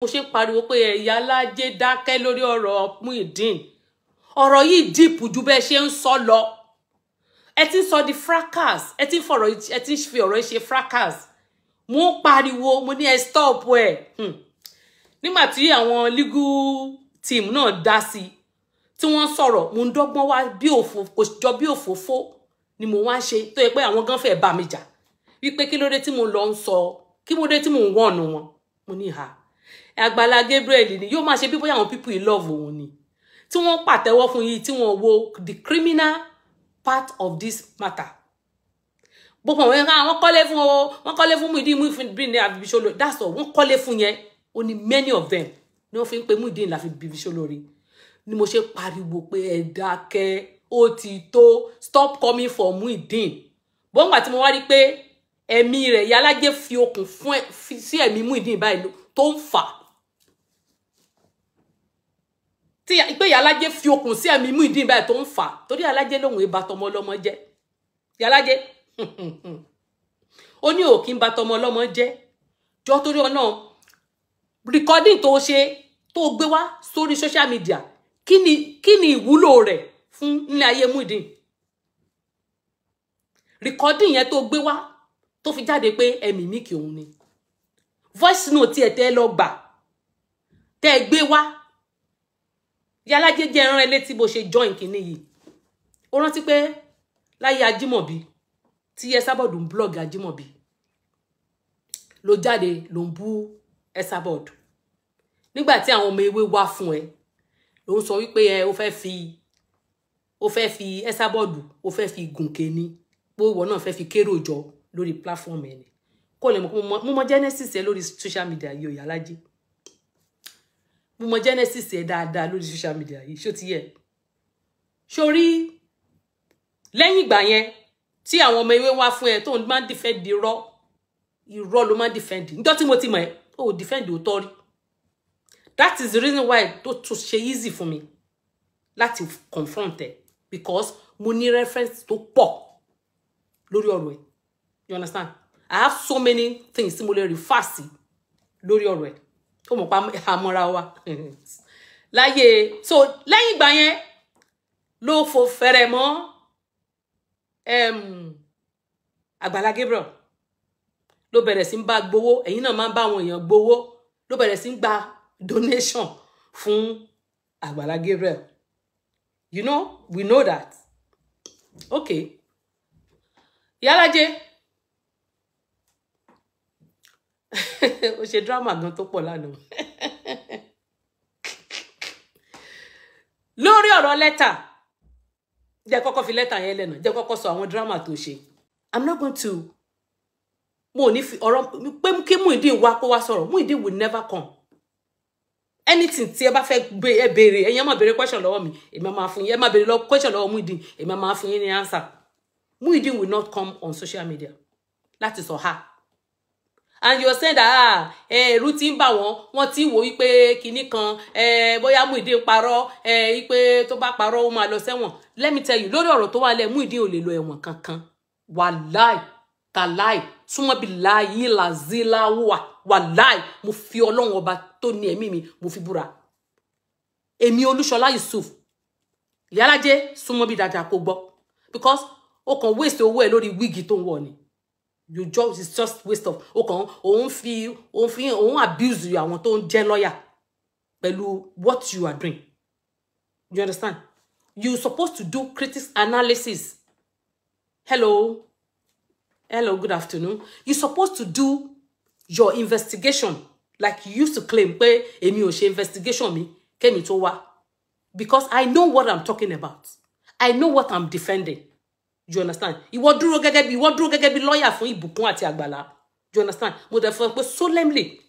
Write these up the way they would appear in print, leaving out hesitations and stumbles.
Mo ṣe ń pariwo pé Ìyálájé dákẹ́ lórí ọ̀rọ̀ Muyideen. Ọ̀rọ̀ yìí dìpù ju bẹ́ẹ̀ ṣe ń sọ lọ. Ẹ ti ń sọ di fracas, ẹ ti ń fọ̀rọ̀, ẹ ti ń fi ọ̀rọ̀ yìí ṣe fracas. Mo ń pariwo, mo ní ẹ stop ẹ. Nígbà tí àwọn legal team náà dá sí, tí wọ́n sọ̀rọ̀, mo ń dọ́gbọ́n wá bí òfò, kò jọ bí òfófó ni mo wá ń ṣe, tó yẹ pé àwọn gan fẹ́ bá mi jà wípé kí ló dé tí mo lọ ń sọ, kí ló dé tí mo ń wọ̀nù wọn. Mo ní ha, Àgbàlá Gabriel ni yóò máa ṣe bí bóyá àwọn people in love òun ni, tí wọ́n pàtẹ́wọ́ fún yìí, tí wọ́n wo the criminal part of this matter. Gbogbo àwọn ẹ̀ka àwọn kọ́lé fún o, wọ́n kọ́lé fún Muyideen, Muyideen ní àbíṣolórí, that's all. Wọ́n kọ́lé fún yẹn, ó ní many of them ni wọ́n fi ń pe Muyideen láfi bíṣolórí. Ni mo ṣe pariwo pé ẹ dákẹ́, ó ti tó, stop coming for Muyideen. Bọ́ngbà tí mo wá rí pé ẹ̀mí rẹ̀, Ìyálájé fi okùn fún ẹ sí ẹ̀mí Muyideen báyìí tó ń fà, tí pé Ìyálájé fi okùn sí ẹ̀mí Muyideen báyìí tó ń fà, torí Ìyálájé lòun ìbá tọmọ ọlọ́mọ jẹ́. Ìyálájé ó ní òkì ń bá tọmọ ọlọ́mọ jẹ́ jọ, torí ọ̀nà recording tó ṣe tó gbé wá sórí social media, kí ni ìwúlò rẹ̀ fún nílé ayé Muyideen? Recording yẹn tó gbé wá tó fi jáde pé ẹ̀mí mi kì òun ni, voice note ẹ̀ tẹ́ lọ gbà tẹ́ gbé wá. Ìyálájé jẹ́ ẹran létí bó ṣe join kìíní yìí. Ó rántí pé láyé Ajímọ̀bí tí Esabod ń blog, Ajímọ̀bí ló jáde ló ń bú Esabod. Nígbà tí àwọn ọmọ ewé wá fún ẹ, ló ń sọ wípé ẹ ó fẹ́ fi Esabod, ó fẹ́ fi gùnkè ni, pé ìwọ náà fẹ́ fi kérò jọ lórí platform ẹ ni. Kó lè mọ̀ mo mọ genesis ẹ lórí social media yìí o, Ìyálájé. Mo mọ genesis ẹ dáadáa lórí social media yìí, ṣó ti yẹ? Sórí lẹ́yìn ìgbà yẹn tí àwọn ọmọ ewé wá fún ẹ tó ń máa ń defend irọ́, irọ́ ló máa ń defend. Níjọ́ tí mo ti mọ̀ ẹ́, ó defend òótọ́ rí. That is the reason why tó tún ṣe easy fún mi láti confront ẹ, because mo ní reference tó pọ̀ lórí ọ̀rọ̀ ẹ. You understand? I have so many things tí mo lè refer sí lórí ọ̀rọ̀ ẹ. Ó mọ̀ pa àmọ́ra wa láyé. So lẹ́yìn ìgbà yẹn ló fò fẹ̀rẹ̀ mọ́ Àgbàlá Gabriel, ló bẹ̀rẹ̀ sí ń bá gbowó. Ẹ̀yin náà máa ń bá àwọn èèyàn gbowó, ló bẹ̀rẹ̀ sí ń gba donation fún Àgbàlá Gabriel. You know, we know that. Okay, Ìyálájé ó ṣe drama gan tó pọ̀ lánàá lórí ọ̀rọ̀ lẹ́tà. Jẹ́ kọ́kọ́ fi lẹ́tà yẹn lẹ́nà, jẹ́ kọ́kọ́ sọ àwọn drama tó ṣe. I'm not going to, mo ò ní fi ọ̀rọ̀ pé kí Muyideen wá kó wá sọ̀rọ̀. Muyideen will never come. Anything tí ẹ bá fẹ́ ẹ béèrè, ẹ̀yin máa béèrè question lọ́wọ́ mi, èmi máa fún yín. Ẹ máa béèrè question lọ́wọ́ Muyideen, èmi máa fún yín ní answer. Muyideen will not come on social media láti sọ ha. And you say that ẹ̀rù ti ń bà wọ́n, wọ́n ti wò wípé kinní kan, bóyá Muyideen parọ́, wípé tó bá parọ́ ó máa lọ sẹ́wọ̀n. Let me tell you, lórí ọ̀rọ̀ tó wà lẹ̀, Muyideen ò lè lọ ẹ̀wọ̀n kankan. Wàláì tàláì súnmọ́ bí láàyè làzíláwà, wàláì mo fi Ọlọ́run ọba tó ní ẹ̀mí mi mo fi búra. Èmi Olúṣọlá Yusuf, Ìyálájé súnmọ́ bí dáadáa kó gbọ́, because ó kàn waste owó ẹ̀ lórí wíìgì tó ń wọ̀ ni. You just, it's just waste of, o kàn òun fi òun abuse àwọn tó ń jẹ́ lawyer pẹ̀lú what you are doing. You understand? You supposed to do critical analysis. Hello, hello, good afternoon. You supposed to do your investigation like you used to claim pé èmi ò ṣe investigation mi kémi tó wá, because I know what I'm talking about. I know what I'm defending. You understand? Ìwọ dúró gẹ́gẹ́ bí lawyer fún Ìbùkún àti Àgbàlá. You understand? Mo dẹ̀ fún ẹ pé solemnly,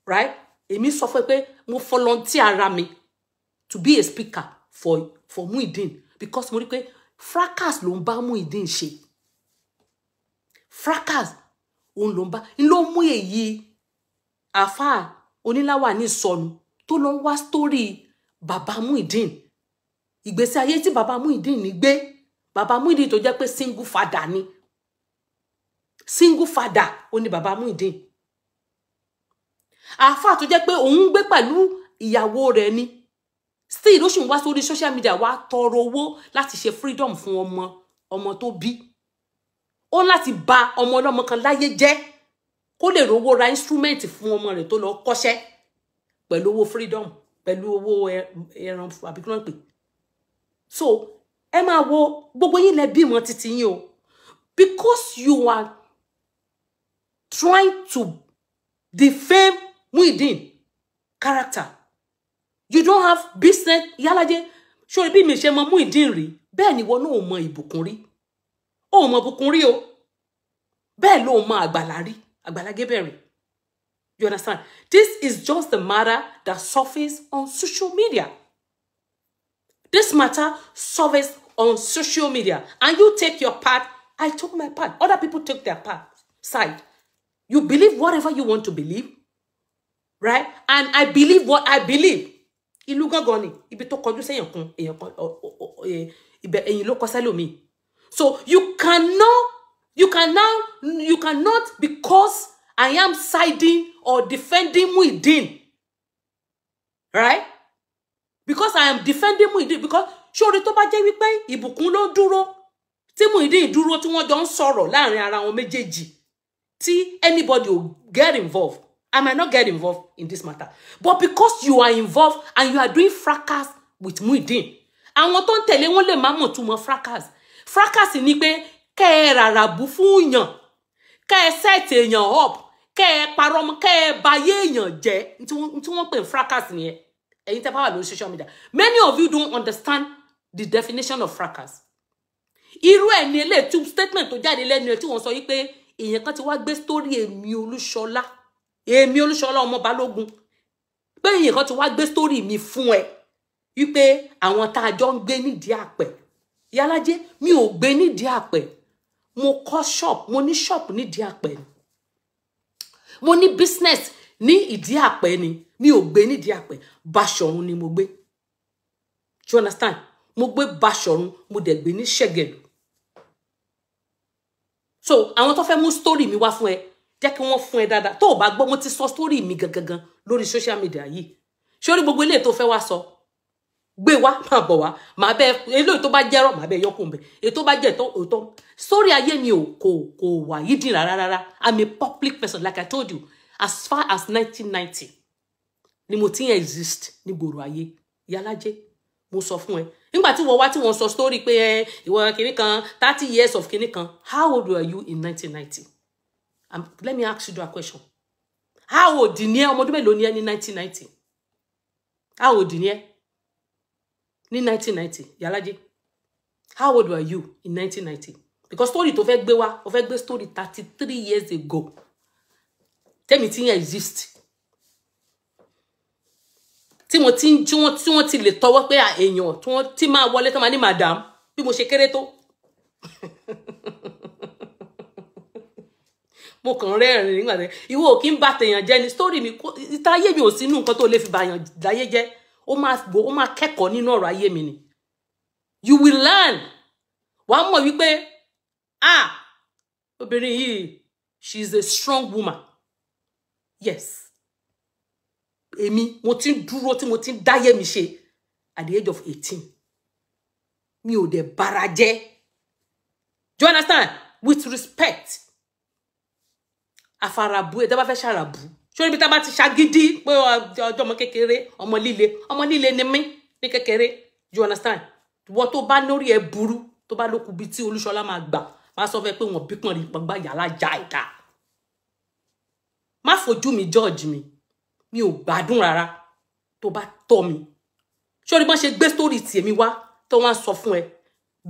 right? Èmi sọ fún ẹ pé mo volunteer ara mi to be a speaker for Muyideen, because mo rí pé fracas ló ń bá Muyideen ṣe. Fracas òun ló ń bá, ló mú èyí àáfàá oníláwà ní ìsọnù tó lọ ń wá story bàbá Muyideen, ìgbésí ayé tí bàbá Muyideen ní gbé. Bàbá Muyideen tó jẹ́ pé single father ni, single father ó ní bàbá Muyideen. Àáfàá tó jẹ́ pé òun ń gbé pẹ̀lú ìyàwó rẹ̀ ni, still ó sì ń wá sórí social media wá tọrọ owó láti ṣe freedom fún ọmọ ọmọ tó bí. Ó láti ba ọmọ ọlọ́mọ kan láyé jẹ́ kó lè rówó ra instrument fún ọmọ rẹ̀ tó lọ kọ́ṣẹ́ pẹ̀lú owó freedom, pẹ̀lú owó ẹran àbí kí ló ń pè. So ẹ máa wo gbogbo yín lẹ bímọ títí yín o, because you are trying to defame Muyideen character. You don't have business. Yálàjẹ sórí bí mi ṣe mọ Muyideen rí, bẹ́ẹ̀ ni ìwọ náà ò mọ Ìbùkún rí, ó mọ Ìbùkún rí o, bẹ́ẹ̀ ló mọ Àgbàlá rí, Àgbàlá Gabriel. You understand? This is just the matter that surfaced on social media. This matter surfaced on social media, and you take your part, I took my part, other people took their part side. You believe whatever you want to believe, right? And I believe what I believe. Ìlú gángan ni ibi tó kọjú sẹ́yìn kan, èèyàn kan ibẹ̀ ẹ̀yìn ló kọ sẹ́lòmíì. So you cannot, because I am siding or defending Muyideen, right? Because I am defending Muyideen, because ṣórí tó bá jẹ́ wípé Ìbùkún ló dúró tí Muyideen dúró, tí wọ́n jọ ń sọ̀rọ̀ láàrin ara wọn méjèèjì, tí anybody will get involved, I might not get involved in this matter. But because you are involved and you are doing fracas with Muyideen, àwọn tó ń tẹ̀lé wọn lè má mọ̀ túmọ̀ fracas. Fracas ni pé kẹ́ ẹ ràrà bú fún yàn, kẹ́ ẹ set èèyàn up, kẹ́ ẹ parọ́ mọ́, kẹ́ ẹ bayé èèyàn jẹ́. Tí wọ́n pè ní fracas nìyẹn. Ẹ̀yin tẹ́ bá wà lórí social media, many of you don't understand the definition of fracas. Irú ẹ̀ ní eléyìí tí statement tó jáde lẹ́nu ẹ̀ tí wọ́n sọ yìí pé èèyàn kan ti wá gbé story èmi Olúṣọlá, èmi Olúṣọlá ọmọ Balógun, pé èèyàn kan ti wá gbé story mi fún ẹ wípé àwọn tá a jọ ń gbé nídìí àpẹ. Yálájé, mi ò gbé nídìí àpẹ. Mo kọ́ shop, mo ní shop nídìí àpẹ ni, mo ní business ní ìdí àpẹ ni. Mi ò gbé nídìí àpẹ. Báṣọ̀run ni mo gbé. Do you understand? Mo gbé Báṣọ̀run, mo dẹ̀ gbé ní Ṣẹ̀gẹ̀lú. So àwọn tó fẹ́ mú story mi wá fún ẹ, jẹ́ kí wọ́n fún ẹ dáadáa. Tó o bá gbọ́, mo ti sọ story mi gangan lórí social media yìí. Sórí gbogbo eléyìí tó fẹ́ wá sọ, gbé wá, máa bọ̀ wá, màá bẹ. Eléyìí tó bá jẹ́rọ̀, màá bẹ yọkùn bẹ. Èyí tó bá jẹ́ òótọ́, story ayé mi ò kò wà yìí dín rárá rárá. I'm a public person, like I told you. As far as 1990 ni mo ti ń exist ní gbòòrò ayé. Yálájé, mo sọ fún ẹ nígbà tí wọ́n wá tí wọ́n sọ story pé ẹ ìwọ kìnnì kan, 30 years of kìnnì kan. How old were you in 1990? Let me ask you that question. How old ni ẹ? Ọmọ ọdún mélòó ni ẹ ní 1990? How old ni ẹ ní 1990, Yálájé? How old were you in 1990? Because story tó fẹ́ gbé wá, ó fẹ́ gbé story 33 years ago tẹ́mi ti ń exist, tí mo ti ń tí wọ́n ti lè tọwọ́ pé èèyàn tí wọ́n ti máa wọlé tó máa ní madam, bí mo ṣe kéré tó. Mo kàn rẹ́rìn nígbà tí ìwọ ò kí ń bá tèèyàn jẹ́ ni. Story mi, ìta ayé mi ò sínú nǹkan tó lè fi bàyàn láyé jẹ́. Ó máa gbọ́, ó máa kẹ́kọ̀ọ́ nínú ọ̀rọ̀ ayé mi ni. You will learn. Wàá mọ̀ wípé, ah, obìnrin yìí, she is a strong woman. Yes, èmi mo ti ń dúró tí mo ti ń dáyé mi ṣe at the age of 18. Mi ò dẹ̀ bara jẹ́. Do you understand? With respect, àfàràbù ẹ̀ tẹ́ bá fẹ́ ṣàràbù sórí ibi tá a bá ti ṣagídí pé ọjọ́ ọmọ kékeré, ọmọ líle, ọmọ líle ni mí ní kékeré. You understand? Wọ́n tó bá lórí ẹ burú, tó bá lókun bíi tí Olúṣọlá máa gbà, máa sọ fẹ́ pé wọ́n bí pọ̀n rí gbàgbà yàrá já ìdá. Má fojú mi judge mi. Mi ò gbádùn rárá. Tó bá tọ́ mi sórí bọ́n ṣe gbé story tèmi wá tó wọ́n sọ fún ẹ,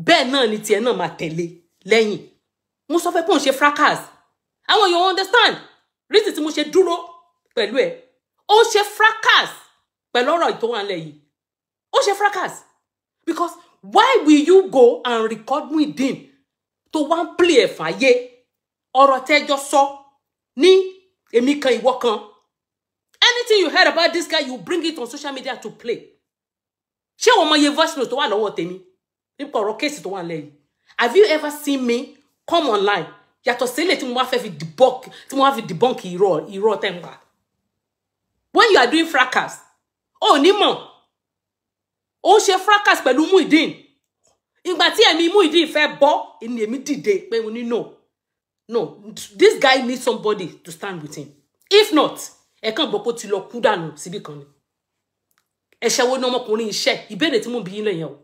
bẹ́ẹ̀ náà ni tiẹ̀ náà máa tẹ̀lé lẹ́yìn. Mo sọ fẹ́ pé òun ṣe fracas. Àwọn èèyàn understand reason tí mo ṣe dúró pẹ̀lú ẹ̀. Ó ṣe fracas pẹ̀lú ọ̀rọ̀ tó wà nílẹ̀ yìí. Ó ṣe fracas because why will you go and record Muyideen tó wá ń play ẹ̀ fàyè, ọ̀rọ̀ tẹ́jọ́ sọ ní èmi kan, ìwọ kan? Anything you heard about this guy, you bring it on social media to play. Ṣé wọ́n mọ iye voice note tó wà lọ́wọ́ tèmi nípa ọ̀rọ̀ case tó wà nílẹ̀ yìí? Have you ever seen me come online, yàtọ̀ sílẹ̀ tí mo wá fẹ́ fi debunk, tí mo wá fi debunk irọ́ tẹ́ ń pa? When you are doing fracas, ó ní mọ̀. Ó ń ṣe fracas pẹ̀lú Muyideen. Ìgbà tí ẹ̀mí Muyideen fẹ́ bọ́, ni èmi dìde pé mo ní no. No, this guy needs somebody to stand with him. If not, ẹ kàn gbọ́ pé ó ti lọ kú dànù síbì kan ni. Ẹ̀ṣẹ̀ wo ni ọmọkùnrin iṣẹ́? Ìbéèrè tí mò ń bi yín lẹ́yìn o.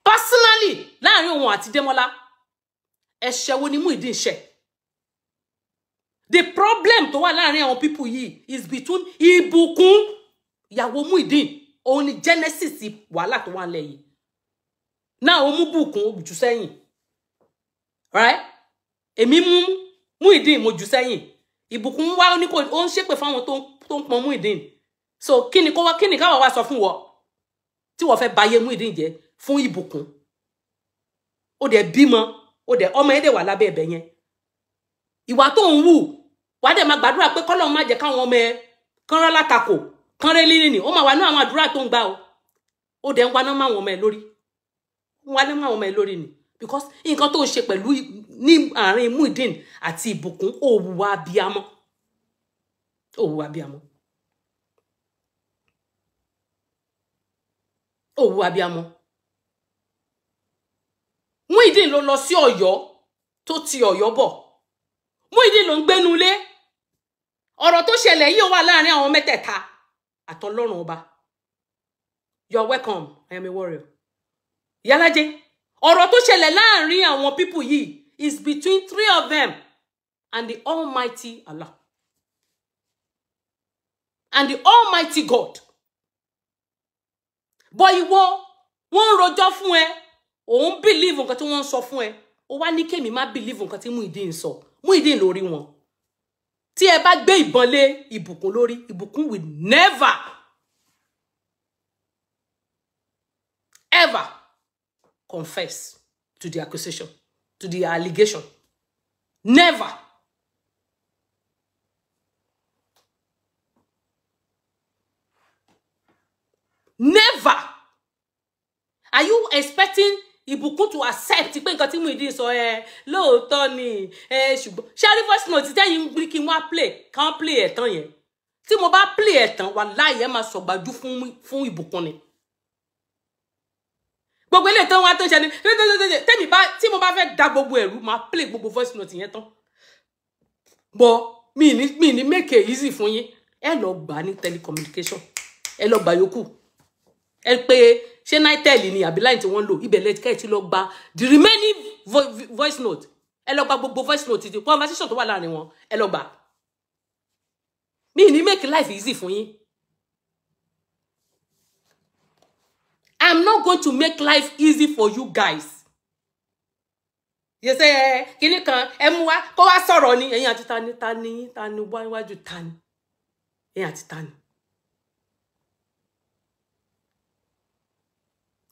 Personally, láàrin òun àti Démọ́lá, ẹ̀ṣẹ̀ wo ni Muyideen ṣẹ̀? The problem tó wà láàrin àwọn people yìí is between Ìbùkún, ìyàwó Muyideen, òun ni genesis wàhálà tó wà nílẹ̀ yìí. Náà ó mú Bùkún ó jù sẹ́yìn. Right? Èmi mú Muyideen mo jù sẹ́yìn. Ìbùkún wá ó ní kò ó ń ṣépè fáwọn tó ń pọn Muyideen. So kí ni kó wá kí ni káwa wá sọ fún wọ tí wọ́n fẹ́ bayé Muyideen jẹ́ fún Ìbùkún. Ó dẹ̀ bímọ, ó dẹ̀ ọmọ ẹ̀ dẹ̀ wà lábẹ́ ẹ̀bẹ̀ yẹn. Ìwà tó ń wù wàá dẹ̀ máa gbàdúrà pé kọ́lọ́run má jẹ́ káwọn ọmọ ẹ kán rán látakò kán rẹ́ lílì ní ó máa wà ní àwọn àdúrà tó ń gbà o. Ó dẹ̀ ń waná máwọn ọmọ ẹ lórí. Ń waná máwọn ọmọ ẹ lórí ni because nǹkan tó ń ṣe pẹ̀lú ní àárín Muyideen àti Ìbùkún, ó wùwà abiyamọ. Ó wùwà abiyamọ. Ó wùwà abiyamọ. Muyideen ló lọ sí Ọ̀yọ́ tó ti Ọ̀yọ́ bọ̀. Muyideen ló ń gbénu ilé. Ọ̀rọ̀ tó ṣẹlẹ̀ yìí ó wà láàrin àwọn mẹ́tẹ̀ẹ̀ta àtọlọ́run ọba. You are welcome. I am a warrior. Ìyálájé, ọ̀rọ̀ tó ṣẹlẹ̀ láàrin àwọn people yìí is between three of them and the Almighty Allah. And the Almighty God. But ìwọ, wọ́n ń rojọ́ fún ẹ, òun believe nǹkan tí wọ́n ń sọ fún ẹ. Ó wá ní kémi má believe nǹkan tí Muyideen sọ. Muyideen lórí wọn. Tí ẹ bá gbé ìbọn lé Ìbùkún lórí, Ìbùkún will never ever confess to the accusation, to the allegation. Never. Never. Are you expecting Ìbùkún to accept pé nǹkan tí Muyideen sọ ẹ lóòótọ́ ni ẹ? Ṣùgbọ́n ṣé rí voice note tẹ́yìn ń gbé kí n wá play kàn play ẹ̀ tán yẹn? Tí mo bá play ẹ̀ tán, wàláhì ẹ máa sọ̀gbàjú fún Ìbùkún ni. Gbogbo eléyìí tán wá tó ń ṣe ni tẹ́mi bá tí mo bá fẹ́ da gbogbo ẹ̀rú máa play gbogbo voice note yẹn tán. Bọ́ mi ní make it easy fún yín. Ẹ lọ gbà ní telecommunication, ẹ lọ gbà yòókù. Ẹ pé ṣé Nitel ni àbí line tí wọ́n lò ibẹ̀ lẹ́tí tí lọ gba the remaining voice note. Ẹ lọ gba gbogbo voice note ti conversation tó wà láàrin wọn, ẹ lọ gbà. Mi ní make life easy fún yín. I'm not going to make life easy for you guys. You say kíní kan ẹ mú wá kó wá sọ̀rọ̀ ni ẹ̀yin àti tani tani tani wá níwájú tani ẹ̀yin àti tani.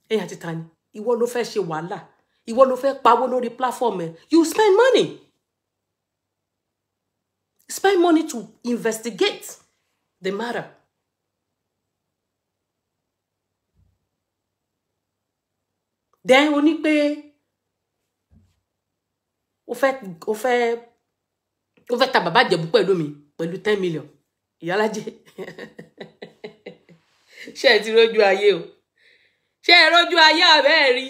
Ẹ̀yin àti tani. Ìwọ ló fẹ́ ṣe wàhálà, ìwọ ló fẹ́ pawó lórí platform ẹ. You spend money. Spend money to investigate the matter. Then ó ní pé ó fẹ́ ta bàbá Ìjẹ̀bú pẹ̀lú mi pẹ̀lú 10 million. Ìyálájé. Ṣé ẹ ti rójú ayé o? Ṣé ẹ rójú ayé àbẹ́ rí?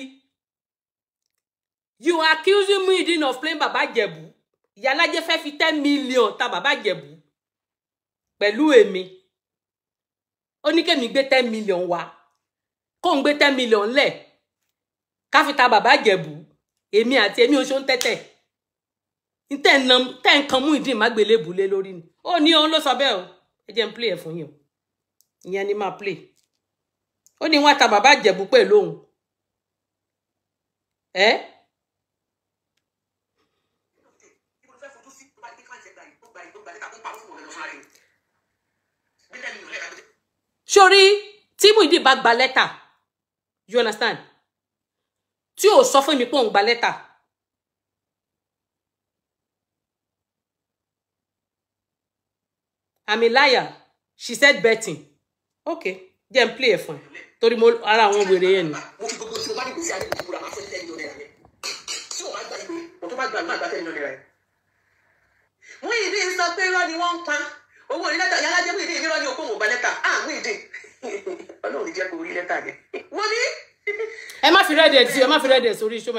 You are accusing Muyideen of playing bàbá Ìjẹ̀bú. Ìyálájé fẹ́ fi 10 million ta bàbá Ìjẹ̀bú pẹ̀lú èmi. Ó ní kémi gbé 10 million wá. Kó ń gbé 10 million lẹ̀. Ká fi ta bàbá Ìjẹ̀bú. Èmi àti èmi oṣó ń tẹ́tẹ̀. Tẹ́ ń kan Muyideen má gbélébùú lé lórí ni. Ó ní òun ló sọ bẹ́ẹ̀ o. Ẹ jẹ́ n play ẹ̀ fún yín o. Ìyẹn ni máa play. Ó ní wọ́n ta bàbá Ìjẹ̀bú pẹ̀lú òun. Ẹ́ sórí tí Muyideen bá gba lẹ́tà, you understand? Tí ò sọ fún mi pé òun gba lẹ́tà. I'm a liar. She said betting. Okay, jẹ́ n play ẹ̀ fún ẹ. Torí mo ara àwọn wèrè yẹn ni. Mo fi gbogbo tí mo bá ní gbèsè ayé mi búra máa fẹ́ 10 million naira yẹn. Tí o bá gba ìwé, o tó bá gba ìwé àgbà 10 million naira yẹn. Muyideen sọ pé irọ́ ni wọ́n ń pa. Owó orí lẹ́tà yálà jẹ́ Muyideen nírọ́ ní okòwò gba lẹ́tà. Ah, Muyideen. Ọlọ́run ní jẹ́ kó rí lẹ́tà yẹn. Wọ́n ní. Ẹ má fi rẹ́dẹ̀ sí, ẹ má fi rẹ́dẹ̀ sórí iṣẹ́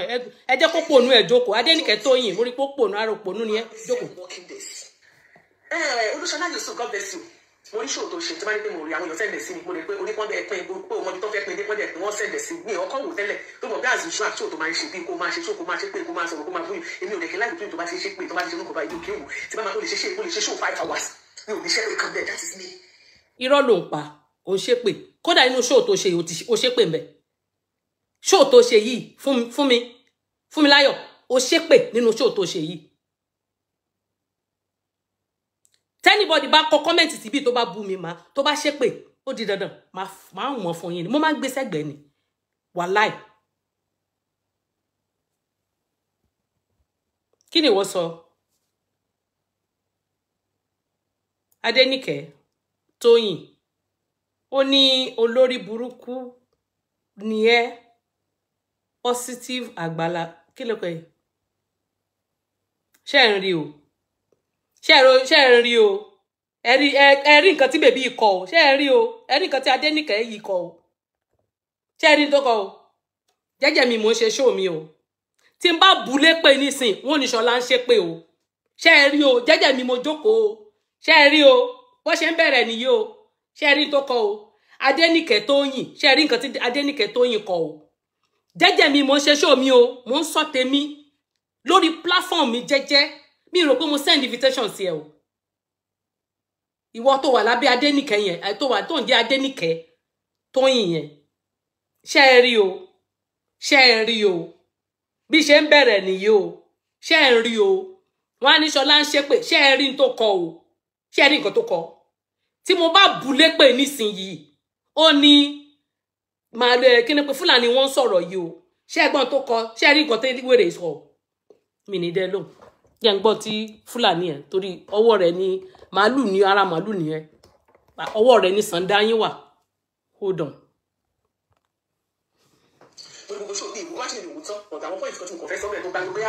ẹ jẹ́ kó pònú ẹ̀ jókòó. Adéníkẹ́ Tóyìn, mo rí pé ó pònú, ara òpònú ni ẹ jókòó. Working days. Olúṣọlá Yusuf, God bless you. Mo rí ṣòwò tó ṣe tí wọ́n ní pé mo rí àwọn èèyàn send ẹ̀ sí mi. Mo lè pé onípọ́n bẹ́ẹ̀ pín pé o mọbi tó fẹ́ pín dé, wọ́n dẹ̀ pé wọ́n send ẹ̀ sí mi. Ọkọ̀ wò tẹ́lẹ̀ tó mọ̀ bí àzùṣù àti ṣòwò tó máa ń ṣe bí kó máa ṣe ṣòwò, kó máa ṣe pé kó máa sọ̀rọ̀, kó máa búyìn. Èmi ò lè kí láì tó bá ṣe ṣe pé tó bá ṣe ṣe kó bá ìlú kéwù tí bá máa ó lè ṣe ṣe ó lè ṣe ṣòwò 5 hours, mi ò ní ṣe pé kan bẹ́ẹ̀. That is me. Irọ́ ló ń pa, ò ń ṣépè. Kódà inú ṣóò tó ṣe yìí, ó ṣépè ń bẹ̀. Ṣóò tó ṣe yìí fún mi láyọ̀, ó ṣépè nínú ṣóò tó ṣe yìí. Tí anybody bá kọ comment síbí tó bá bú mi, má tó bá ṣépè, ó di dandan máa wọ̀n fún yín ni. Mo máa ń gbé sẹ́gbẹ̀ẹ́ ni, wàláì. Kí ni ìwọ sọ, Adéníkẹ́ Tóyìn? Ó ní olórí burúkú ni ẹ́, positive àgbàlá. Kí ló pẹ́? Ṣé ẹ̀ ń rí o? Ṣé ẹ̀ ń rí o? Ẹ rí, ẹ rí nǹkan tí baby yìí kọ o. Ṣé ẹ rí o? Ẹ rí nǹkan tí Adéníkẹ́ yìí kọ o. Ṣé ẹ rí tó kọ o? Jẹ́jẹ́ mi mò ń ṣe show mi o. Tí n bá bu lépè nísìn, wọn ò ní Ṣọlá ń ṣépè o. Ṣé ẹ rí o? Jẹ́jẹ́ mi mo jókòó o. Ṣé ẹ rí o? Bó ṣe ń bẹ̀rẹ̀ nìyí o. Ṣé ẹ rí tó kọ o, Adéníkẹ́ Tóyìn? Ṣé ẹ rí nǹkan tí Adéníkẹ́ Tóyìn kọ o? Jẹ́jẹ́ mi mò ń ṣe show mi o, mò ń sọ tèmi lórí platform mi jẹ́jẹ́. Mi rò pé mo send invitation sí ẹ o. Ìwọ tó wà lábẹ́ Adéníkẹ́ yẹn, tó wà tó ń jẹ́ Adéníkẹ́ Tóyìn yẹn, ṣé ẹ rí o? Ṣé ẹ rí o? Bí ṣe ń bẹ̀rẹ̀ nìyí o. Ṣé ẹ rí o? Wọn á ní Ṣọlá ń ṣépè. Ṣé ẹ rí n tó kọ o? Ṣé ẹ rí nǹkan tó kọ? Tí mo bá bu lépè nísìnyìí, ó ní màá lè kí ni pé Fúlàní wọn ń sọ̀rọ̀ yìí o. Ṣé ẹ̀gbọ́n tó kọ? Ṣé ẹ rí nǹkan tó wèrè sọ? Mi ní dẹ́ lóhùn. Jẹ́ ń gbọ́ tí Fúlàní ẹ̀, torí ọwọ́ rẹ̀ ní màálù, ní ara màálù nìyẹn, ọwọ́ rẹ̀ ní sàndáyín wà. Hold on. Lórí gbogbo ṣòwò ìwọ wá ṣe ìwò tán ọ̀tà àwọn point kan tí mo kàn fẹ́ sọ́bẹ̀ tó bá gbé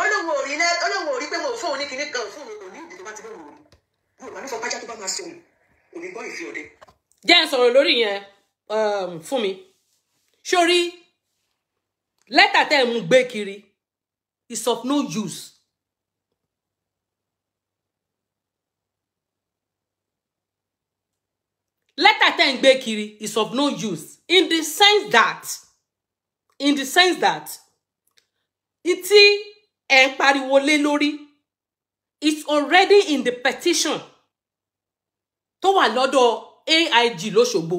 Ọlọ́run ò rí Ọlọ́run ò rí pé mo fún òun ní kinní kan fún mi ò ní ìdí tó bá ti lóun ò rí. Yorùbá ní sọ pájá tó bá máa sọnù ò ní gbọ́ ìfẹ́ ọdẹ. Jẹ́ ń sọ̀rọ̀ lórí yẹn fún mi. Sórí lẹ́tà tẹ́ ẹ̀ ń gbé kiri is of no use. Lẹ́tà tẹ́ ń gbé kiri is of no use in the sense that ìtí ẹ̀ ń pariwo lé lórí, it's already in the petition tó wà lọ́dọ̀ AIG lọ́ṣogbo.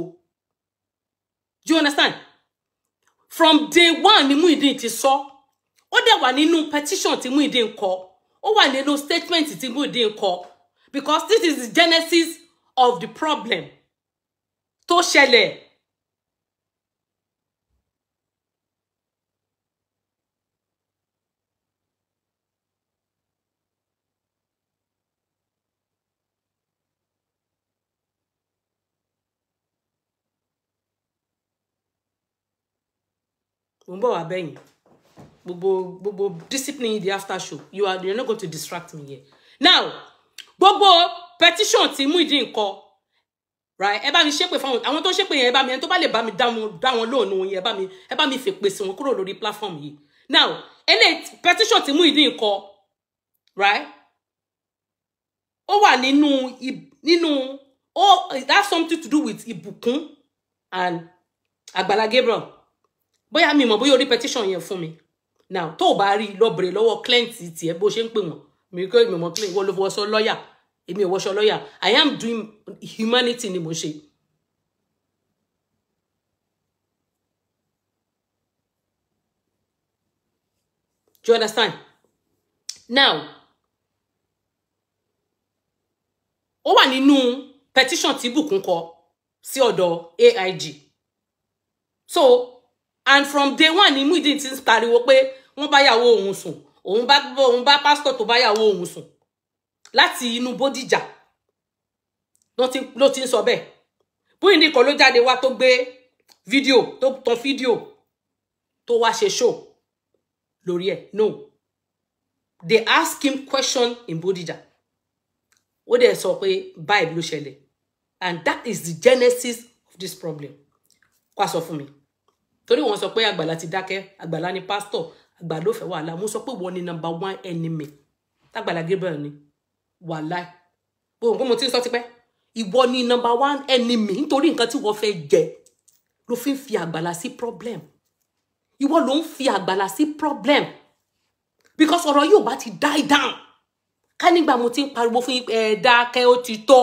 Do you understand? From day one ni Muyideen ti sọ. Ó dẹ̀ wà nínú petition tí Muyideen kọ, ó wà nínú statement tí Muyideen kọ, because this is the genesis of the problem tó ṣẹlẹ̀. Mo ń bọ̀ wá bẹ́yìn. Gbogbo discipline, the after show, you're not going to distract me here now. Gbogbo petition tí Muyideen kọ, right, ẹ bá mi ṣépè fáwọn àwọn tó ṣépè yẹn. Ẹ bá mi, ẹni tó bá lè bá mi dá wọn lóònù yẹn, ẹ bá mi fèpè sí wọn kúrò lórí platform yìí. Now, eléyìí, petition tí Muyideen kọ, right, ó wà nínú ó, it has something to do with Ìbùkún and Àgbàlá Gabriel. Bóyá mi mọ̀ bóyá orí petition yẹn fún mi now. Tó o bá rí, lọ bèrè lọ́wọ́ client tiẹ̀ bó ṣe ń pè wọ́n. Mi kò mi mọ̀ client. Wọ́n ló fọwọ́sọ lọ́ọ̀yà, èmi ò wọṣọ lọ́ọ̀yà. I am doing humanity ni mo ṣe. Do you understand? Now, ó wà nínú petition tí Bùkún kọ sí ọ̀dọ̀ AIG. So, and from day one ni Muyideen ti ń pariwo pé wọ́n bá yàwó òun sùn, òun bá pásítọ̀ tó bá yàwó òun sùn láti inú Bódìjà ló ti ń sọ bẹ́ẹ̀. Muyideen kan ló jáde wá tó gbé fídíò, tó tan fídíò, tó wá ṣe show lórí ẹ̀. No, they ask him question in Bódìjà. Ó dẹ̀ sọ pé báyìí ló ṣẹlẹ̀, and that is the genesis of this problem. Kó a sọ fún mi, torí wọ́n sọ pé Àgbàlá ti dákẹ́, Àgbàlá ni pásítọ̀, Àgbàlá ló fẹ́ wàhálà. Mo sọ pé wọ́n ni number one enemy tágbàlá Gabriel ni wàhálà. Bó mo ti ń sọ tipẹ́, ìwọ ni number one enemy, nítorí nǹkan tí wọ́n fẹ́ jẹ ló fi ń fi Àgbàlá sí problem. Ìwọ ló ń fi Àgbàlá sí problem, because ọ̀rọ̀ yóò bá ti die down. Ká nígbà mo ti ń pariwo fún yín, ẹ dákẹ́, ó ti tó,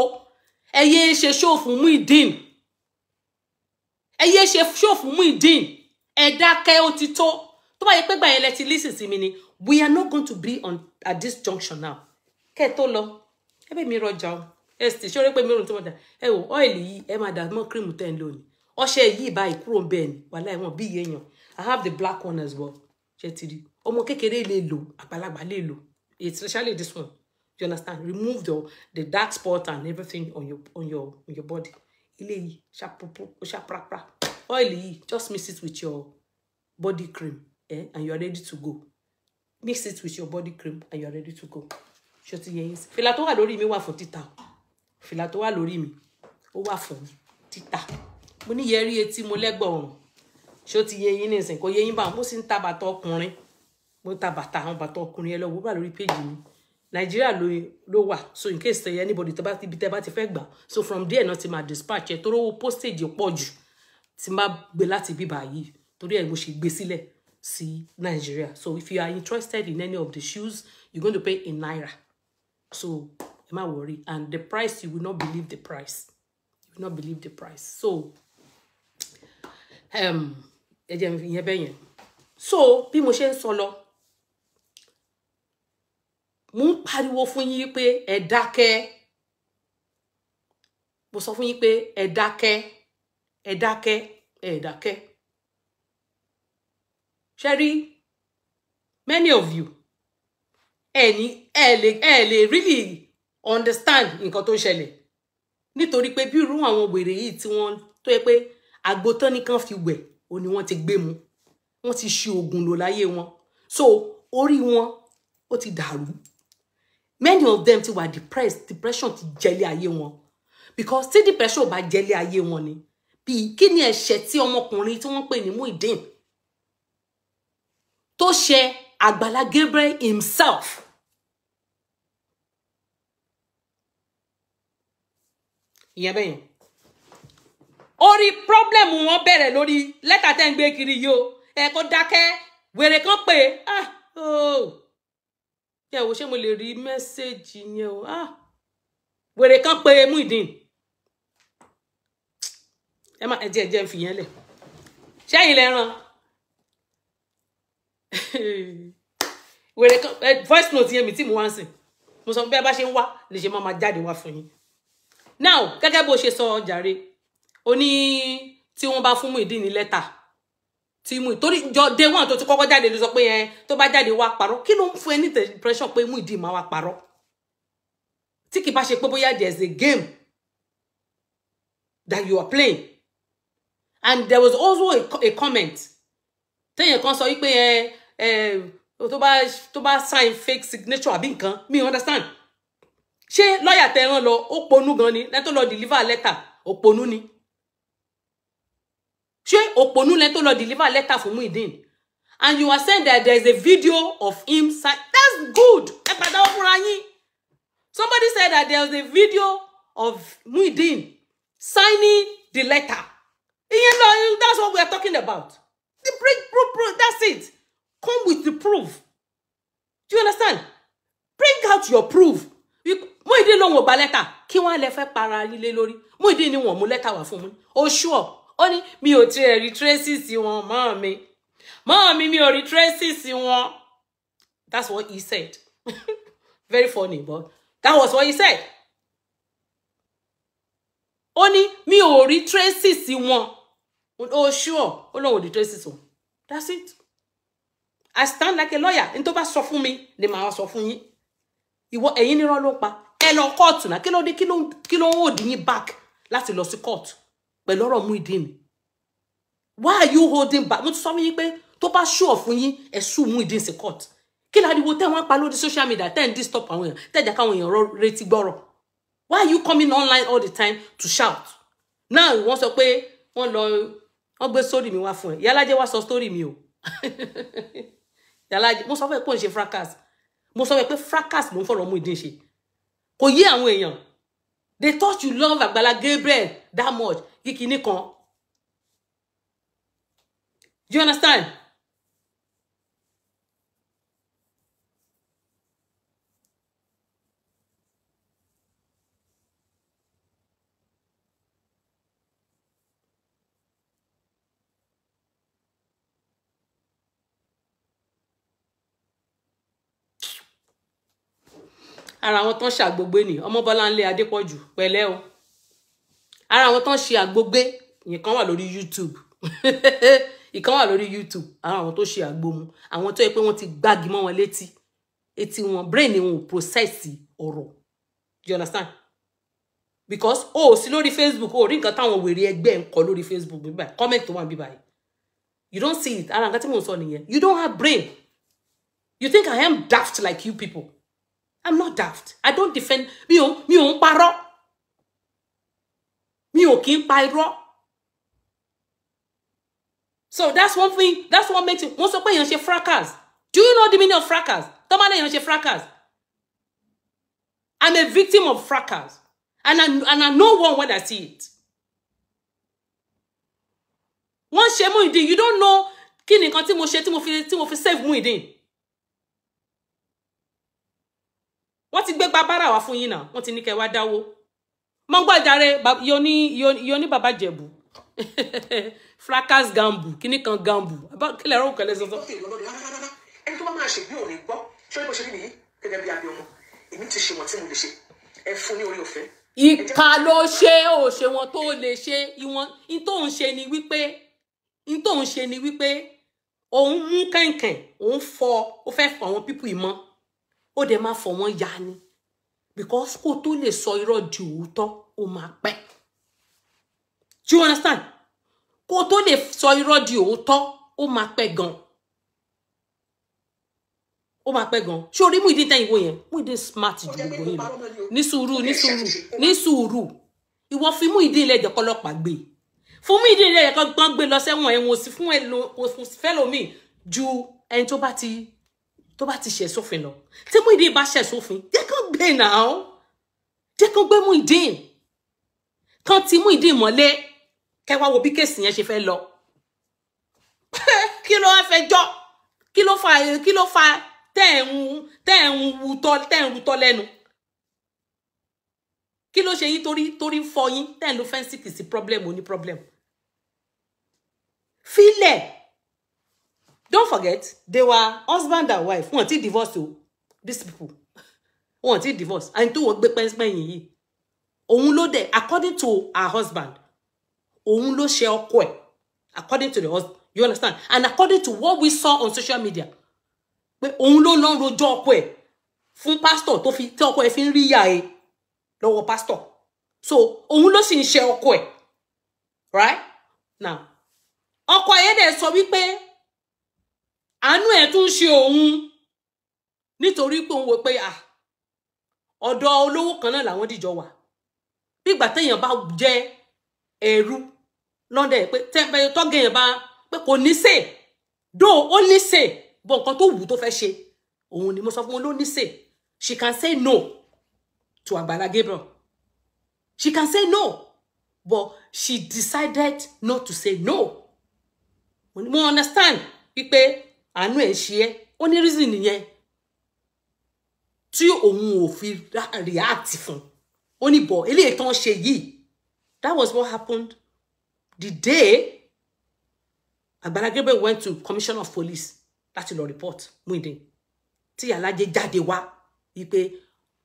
ẹ yéé ṣe show fún Muyideen, ẹ yéé ṣe show fún Muyideen, ẹ dákẹ́, ó ti tó. Tó bá yẹ pé gbà yẹn lẹ ti listen sí mi ni, we are not going to be on at this junction now. Kẹ́ ẹ tó lọ, ẹ bẹ̀ mi rọjà o. Ẹ sì ṣé o rí pé mi ò rùn tó mọ̀jà? Ẹ wò, oil yìí, ẹ máa dà mọ́ cream tẹ́ ń lò ní. Ọṣẹ yìí báyìí kúrò ń bẹ́ẹ̀ ni wàhálà ẹ̀wọ̀n bí iye yàn. I have the black one as well. Ṣe ti rí? Ọmọ kékeré lè lò, àgbàlagbà lè lò, especially this one, you understand? Remove the dark spot and everything on your body. Ilé yìí ṣàpùpù ṣàprapra. Oil yìí, just mix it with your body cream, eh, and you are ready to go. Mix it with your body cream and you are ready to go. Ṣé ti yẹ yín sí? Fìlà tó wà lórí mi wà fún títà o. Fìlà tó wà lórí mi, ó wà fún títà. Mo ní yẹrí etí, mo lẹ́gbọ̀n ọ̀rùn. Ṣé ó ti yẹ yín nísìn? Kò yẹ yín bá? Mo sì ń ta bàtà ọkùnrin. Mo ń ta bàtà, àwọn bàtà ọkùnrin. Ẹ lọ wò wà lórí péjì mi. Nàìjíríà ló wà, so in case anybody tó bá ibi tẹ́ bá ti fẹ́ gbà, so from there náà ti máa dispatch ẹ, torí owó postage pọ̀ jù tí n bá gbé láti bíbá yìí. Torí ẹ̀ mo ṣe gbé sílẹ̀ sí Nàìjíríà. So if you are interested in any of the shoes, you're going to pay in naira, so ẹ má worry. And the price, you will not believe the price, you will not believe the price. So ẹ jẹ́ n fi ìyẹn bẹ́ẹ̀ yẹn. So bí mo ṣe ń sọ lọ, mo ń pariwo fún yín pé ẹ dákẹ́. Mo sọ fún yín pé ẹ dákẹ́, ẹ dákẹ́, ẹ dákẹ́. Ṣé rí, many of you, ẹ ní ẹ lè really understand nǹkan tó ń ṣẹlẹ̀, nítorí pé bí irú àwọn wèrè yìí tí wọ́n tó yẹ pé àgbo tán nìkan fi wẹ̀ ó ní wọ́n ti gbé mu, wọ́n ti ṣe oògùn lò láyé wọn, so orí wọn ó ti dàrú. Many of them ti wà depressed, depression ti jẹlé ayé wọn, because tí depression ò bá jẹlé ayé wọn ni, bí kí ni ẹ̀ṣẹ̀ tí ọmọkùnrin tí wọ́n pè ní Muyideen tó ṣe Àgbàlá Gabriel himself? Ìyẹn bẹ́yẹn. Orí problem wọn bẹ̀rẹ̀ lórí lẹ́tà tẹ́ ń gbé kiri yìí o. Ẹ kó dákẹ́. Wèrè kan pé, ah, oh, ẹ wo, ṣé mo lè rí message yẹn o? Ah, wèrè kan pé Muyideen. Ẹ má ẹ jẹ́, ẹ jẹ́ ń fi yẹn lẹ̀. Ṣẹ́yìn lẹ ràn wèrè kan voice note yẹn mi tí mo wá ń sìn. Mo sọ bí ẹ bá ṣe ń wá lè ṣe máa jáde wá fún yín. Now, gẹ́gẹ́ bó ṣe sọ jàre, ó ní tí wọ́n bá fún Muyideen ní lẹ́tà tí mú, torí jọ day one tó ti kọ́kọ́ jáde ló sọ pé yẹn tó bá jáde wá parọ́. Kí ló ń fún ẹ ní impression pé Muyideen máa wá parọ́, tí kì bá ṣe pé bóyá there is a game that you are playing? And there was also a comment téèyàn kan sọ wípé ẹ tó bá sign fake signature àbí nǹkan, mi understand. Ṣé lọ́ọ̀yà tẹ rán lọ, ó ponú gan ni? Lẹ́tọ́ lọ deliver letter, òpònú ni. Ṣé òpònú lẹ́tọ́ lọ deliver letter fún Muyideen? And you are saying that there is a video of him sign. That's good, ẹ padà wọ́n fúnra yín. Somebody said that there was a video of Muyideen signing the letter. Ìyẹn lọ, that's what we are talking about, the break proof, proof, that's it. Come with the proof, do you understand? Bring out your proof. Muyideen lòun ò gba lẹ́tà. Kí wọ́n lè fẹ́ para lílé lórí? Muyideen ni wọ́n mú lẹ́tà wá fún mi. Ó sure, ó ní mi ò tiẹ̀ rí traces wọn mọ́ mi mọ́ mi mi ò rí traces wọn. That's what he said. Very funny, but that was what he said. Ó ní mi ò rí traces wọn. Ó sure, ó lóun ò rí traces wọn. That's it. I stand like a lawyer. N tó bá sọ fún mi ni màá sọ fún yín. Ìwọ, ẹ̀yin nírọ́ ló pa. Ẹ lọ kóòtù náà. Kí ló dé? Kí ló ń hold yín back láti lọ sí kóòtù pẹ̀lú ọ̀rọ̀ Muyideen? Why are you holding back? Mo ti sọ fún yín pé tó bá sure fún yín, ẹ sue Muyideen sí court. Kí láriwo tẹ́ wọ́n pa lórí social media, tẹ́ ń disturb àwọn èèyàn, tẹ́ jẹ́ káwọn èèyàn retí gbọ́rọ̀? Why are you coming online all the time to shout? Now wọ́n sọ pé wọ́n lọ wọ́n gbé story mi wá fún ẹ. Ìyálájé wá sọ story mi o. Ìyálájé, mo sọ fún ẹ pé òun ṣe fracas. Mo sọ fún ẹ pé fracas ló ń fọ̀rọ̀ Muyideen ṣe. Kò yé àwọn èèyàn. They thought you love Agbala Gabriel that much. Kíkiní kan. Do you understand? Ara àwọn tán ṣàgbógbé ni Ọmọbọ́láńlé Adépọ̀jù pẹ̀lẹ́ o. Ara àwọn tán ṣe àgbógbé ìkan wà lórí YouTube. Ìkan wà lórí YouTube. Ara àwọn tó ṣe àgbómu, àwọn tó yẹ pé wọ́n ti gbági mọ́ wọn létí, etí wọn, brain wọn ò process ọ̀rọ̀. Do you understand? Because o ò sí lórí Facebook, o ò rí nǹkan táwọn wèrè ẹgbẹ́ ń kọ lórí Facebook bíbáyìí, comment tó wà bíbáyìí. You don't see it. Ara nǹkan tí mò ń sọ nìyẹn. You don't have brain. You think I am daft like you people. I'm not daft. I don't defend. Mi ò ń parọ́. Mi ò kí ń pa irọ́. So that's one thing. That's what makes it. Wọ́n sọ pé èèyàn ṣe fracas. Do you know the meaning of fracas? Tó bá ní èèyàn ṣe fracas. I'm a victim of fracas. And I know one when I see it. Wọ́n ṣe Muyideen. You don't know kí ni nǹkan tí mo ṣe tí mo fi save Muyideen. Wọ́n ti gbé bàbára wá fún yín náà, wọ́n ti ní kẹ́ wá dáwó. Mọ́ngbàjáre yóò ní bàbá Jẹ̀bú. Fracas gambu, kíní kan gambu. Kílẹ̀ ẹ̀rọ òkèlè sọ́sọ́. Ẹni tó bá máa ṣègbè ò ní gbọ́, ṣé bó ṣe rí nìyí gẹ́gẹ́ bí abẹ́ ọmọ, èmi ti ṣe wọ́n tí mo lè ṣe, ẹ fún ní orí ọ̀fẹ́. Ìka ló ṣe ò ṣe wọn tó lè ṣe ìwọ̀n. In tó ń ṣe ni wípé, in tó ń ṣe ni wípé, òun mú kẹ̀kẹ̀, òun fọ, ó fẹ́ fọ àwọn pípù ìmọ̀. Ó dẹ̀ máa fọ̀ wọ́n ya ni, because kó tó lè sọ irọ́ di òótọ́ ó máa pẹ́. Do you understand? Kó tó lè sọ irọ́ di òótọ́ ó máa pẹ́ gan. Ó máa pẹ́ gan. Ṣé orí Muyideen tẹ́yìn wo yẹn? Muyideen smart ju gbogbo yín lọ. Ní sùúrù, ní sùúrù, ní sùúrù. Ìwọ fi Muyideen ilé ẹ̀jẹ̀ kọlọ́pàá gbé. Fún Muyideen ilé ẹ̀jẹ̀ kan gbé lọ sẹ́wọ̀n, ẹ̀wọ̀n sí fún ẹlòmíì ju ẹni tó bá ti ṣẹ̀ sófin lọ. Tí Muyideen bá ṣẹ̀ sófin, jẹ́ kán gbé náà. Jẹ́ kán gbé Muyideen. Kán ti Muyideen mọ́lé. Kẹ́ wá wo bí case yẹn ṣe fẹ́ lọ. Kí ló wá fẹ́ jọ́? Kí ló fa tẹ́ ẹ̀ ń wutọ́ lẹ́nu? Kí ló ṣe yín torí ń fọ yín tẹ́ ẹ̀ ń lo fẹ́ǹsì kì sí problem oní problem? Fílẹ̀. Don't forget, they were husband and wife. Wọ́n ti divorce o. These people. Wọ́n ti divorce. And tó wọ́n gbé pẹ́ńpẹ́yìn yìí. Òun ló dẹ̀, according to her husband, òun ló ṣe ọkọ ẹ̀. According to the husband, you understand? And according to what we saw on social media, pé òun ló lọ ń rojọ́ ọkọ ẹ̀ fún pastor tó fi tí ọkọ ẹ̀ fi ń rí ìyá ẹ̀ lọ́wọ́ pastor. So òun ló sì ń ṣe ọkọ ẹ̀. Right? Now, ọkọ ẹ̀ dẹ̀ sọ wípé àánú ẹ̀ tún ṣe òun nítorí pé òun wò pé ọ̀dọ̀ olówó kan náà làwọn dìjọ wà. Bí ìgbà téèyàn bá jẹ́ ẹrú lọ́dẹ̀ pé tọ́gẹ̀ yẹn bá pé kò ní sè dó ó ní sè bọ̀ nǹkan tó wù tó fẹ́ ṣe òun ni mo sọ fún wọn ló ní sè. She can say no to Agbala Gabriel. She can say no, but she decided not to say no. Mo understand wípé àánú ẹ̀ ń ṣe ẹ́, ó ní reason nìyẹn tí òun ò fi react fún. Ó ní bọ̀ eléyìí tán ṣe yìí. That was what happened the day Agbala Gabriel went to Commissioner of Police láti lọ report Muyideen. Tí Ìyálájé jáde wá wípé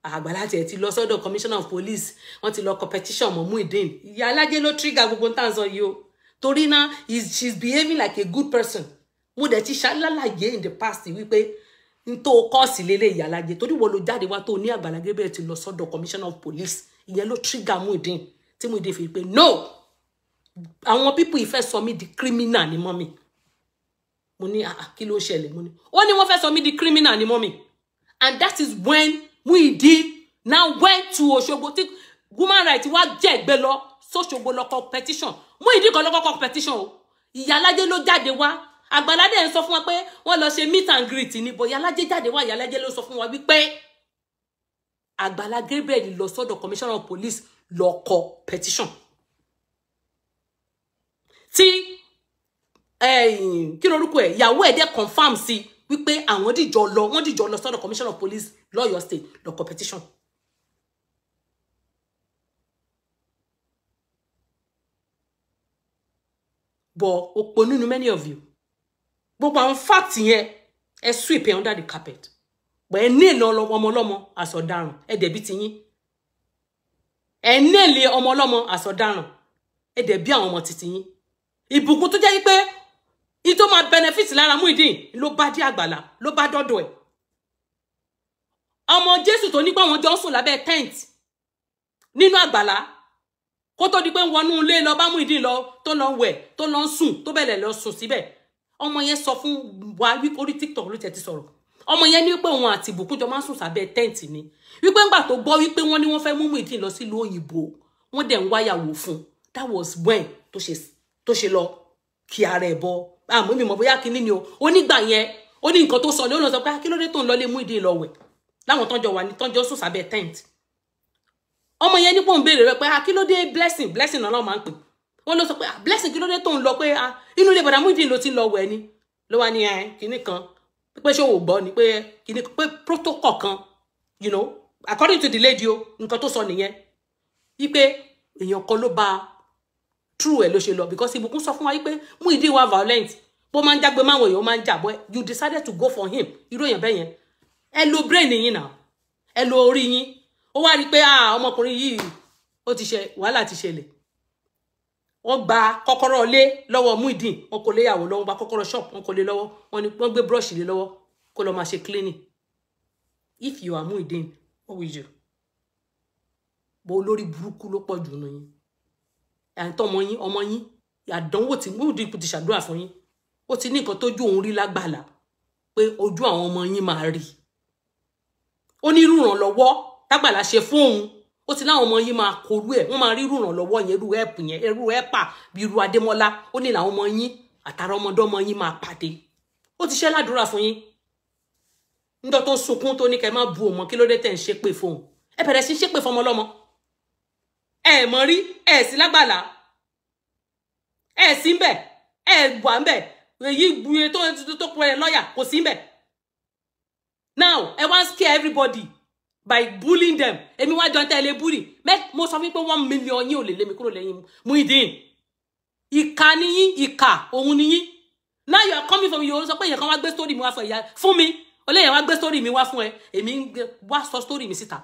Àgbàlá tiẹ̀ ti lọ sọ́dọ̀ Commissioner of Police, wọ́n ti lọ competition mọ́ Muyideen. Ìyálájé ló trigger gbogbo tá à ń sọ yìí o. Torí náà she's behaving like a good person. Mo dẹ̀ ti ṣàlàyé in the past wípé n tó kọ́ọ̀sì lélẹ̀ Ìyálájé torí wọ́n ló jáde wá tó ní Àgbàlá Gabriel ti lọ sọ́dọ̀ Commissioner of Police. Ìyẹn ló trigger Muyideen tí Muyideen fi pé no, àwọn people ìfẹ́ sọ mí di criminal ni mọ́mì. Mo ní kí ló ṣẹlẹ̀? Mo ní ó ní wọ́n fẹ́ sọ mí di criminal ni mọ́mì. And that is when Muyideen now went to Òṣogbo. Tí Human rights wá jẹ́ ẹ̀gbẹ́ lọ sóṣogbo lọ kọ petition. Muyideen kan lọ kọ́kọ́ petition o. Ìyálájé ló jáde wá. Àgbàlá dẹ̀ ń sọ fún wa pé wọ́n lọ ṣe meet and greet ni, bọ̀ Ìyálájé jáde wá. Ìyálájé ló sọ fún wa wípé Àgbàlá Gabriel lọ sọ́dọ̀ commissioner of police lọ kọ petition. Tí kí lorúkọ ẹ̀, ìyàwó ẹ̀ dẹ̀ confirm sí wípé àwọn dìjọ lọ, wọ́n dìjọ lọ sọ́dọ̀ commissioner of police lọ́yọ̀ state lọ kọ petition. But òpó nínú many of you, gbogbo àwọn fact yẹn ẹ sweep ẹ under the carpet. But ẹ ní èlò ọmọ ọlọ́mọ àsọdáràn, ẹ dẹ̀bi ti yín. Ẹ ní èlé ọmọ ọlọ́mọ àsọdáràn, ẹ dẹ̀bi àwọn ọmọ titi yín. Ìbùkún tó jẹ́ wípé ní tó máa benefit lára Muyideen ló bá dé Àgbàlá, ló bá dọ́dọ̀ ẹ̀. Ọmọ Jésù tó ní pé àwọn jọ ń sùn lábẹ́ tent nínú Àgbàlá, kó tó di pé ń wọnú ilé lọ bá Muyideen lọ, tó lọ wẹ̀, tó lọ ń sùn, tó bẹ̀rẹ̀ lọ sùn síbẹ̀. Ọmọ yẹn sọ fún wa wípé orí TikTok ló tiẹ̀ ti sọ̀rọ̀. Ọmọ yẹn ní wípé òun àti Ìbùkún jọ máa ń sùn sábẹ́ tent ni. Wípé ńgbà tó gbọ́ wípé wọ́n ní wọ́n fẹ́ mú Muyideen lọ sílùú òyìnbó, wọ́n dẹ̀ ń wáyàwó fún. That was when tó ṣe lọ kí ara ẹ̀ bọ. Àmọ́ mi mọ̀ bóyá kinní ni o. Ó nígbà yẹn, ó ní nǹkan tó sọ ni ó lọ sọ pé kí ló dé tó ń lọ lé Muyideen lọ wẹ̀ láwọn tọ́jọ́ wà ní tọ́jọ́ sùn sábẹ́ tent. Ọmọ yẹn ní pò ń béèrè rẹ pé kí ló dé blessing, blessing náà máa ń pè. Wọ́n ló sọ pé blessing kí ló dé tó ń lọ pé inú ilé bọ̀dà Muyideen ló ti ń lọ wẹ̀ ni. Ló wá ní kinní kan pé ṣé o gbọ́ ni pé kinní kan pé protocol kan, you know, according to the lady o, nǹkan tó sọ nìyẹn wípé èèyàn kan ló bá true ẹ̀ ló ṣe lọ, because Ìbùkún sọ fún wa wípé Muyideen wà violent, bó máa ń jágbe máwọn èèyàn máa ń jà, but you decided to go for him. Irú èèyàn bẹ́ẹ̀ yẹn, ẹ lo brain yín náà, ẹ lo orí yín. Ó wá rí i pé ọmọkùnrin yìí ó ti ṣe wàhálà ti ṣẹlẹ̀. Wọ́n gba kọ́kọ́rọ́ ilé lọ́wọ́ Muyideen, wọ́n kò léyàwó lọ́wọ́, wọ́n gba kọ́kọ́rọ́ shop, wọ́n kò lé lọ́wọ́, wọ́n ní wọ́n gbé brush lé lọ́wọ́ kó lọ máa ṣe cleaning. If you are Muyideen, what will you do? Bó olórí burúkú ló pọ̀ jù nù yín. Àǹtọ́ ọmọ yín, ọmọ yín, àdánwò tí Muyideen ti ṣàdúrà fún yín. Ó ti ní nǹkan tójú òun rí lágbàlá pé ojú àwọn ọmọ yín máa rí. Ó ní irú ìrànlọ́wọ́ tágbàlá ṣe fún òun. Ó ti láwọn ọmọ yín máa korú ẹ̀, wọ́n máa rí irú ìrànlọ́wọ́ yẹn, irú ẹ̀pù yẹn, irú ẹ̀pà bí irú Adémọ́lá. Ó ní làwọn ọmọ yín àtàrà ọmọdọ́mọ yín máa pàdé. Ó ti ṣe ládùúrà fún yín. Níjọ́ tó ń sunkún tó ní kẹ́ má bu òun mọ́, kí ló dé tẹ̀ ń ṣépè fóun. Ẹ bẹ̀rẹ̀ sí ṣépè fọmọ lọ́mọ. Ẹ mọ̀ rí, ẹ sí lágbàlá. Ẹ sí ń bẹ̀, ẹ wà ń bẹ̀. Èyí tó pẹ́ lọ́yà kò sí ń bẹ̀. Now, ẹ wá ń scare everybody by bullying them. Èmi wá jọ ń tẹ́lẹ̀ bully. Mo sọ fún pé 1 million yín ò lè lé mi kúrò lẹ́yìn Muyideen. Ìkà ni yín, ìkà òun ni yín. Now you are coming from you sọ pé èèyàn kan wá gbé story mi wá fún ìyá fún mi. Olóyè wá gbé story mi wá fún ẹ. Èmi wá sọ story mi síta.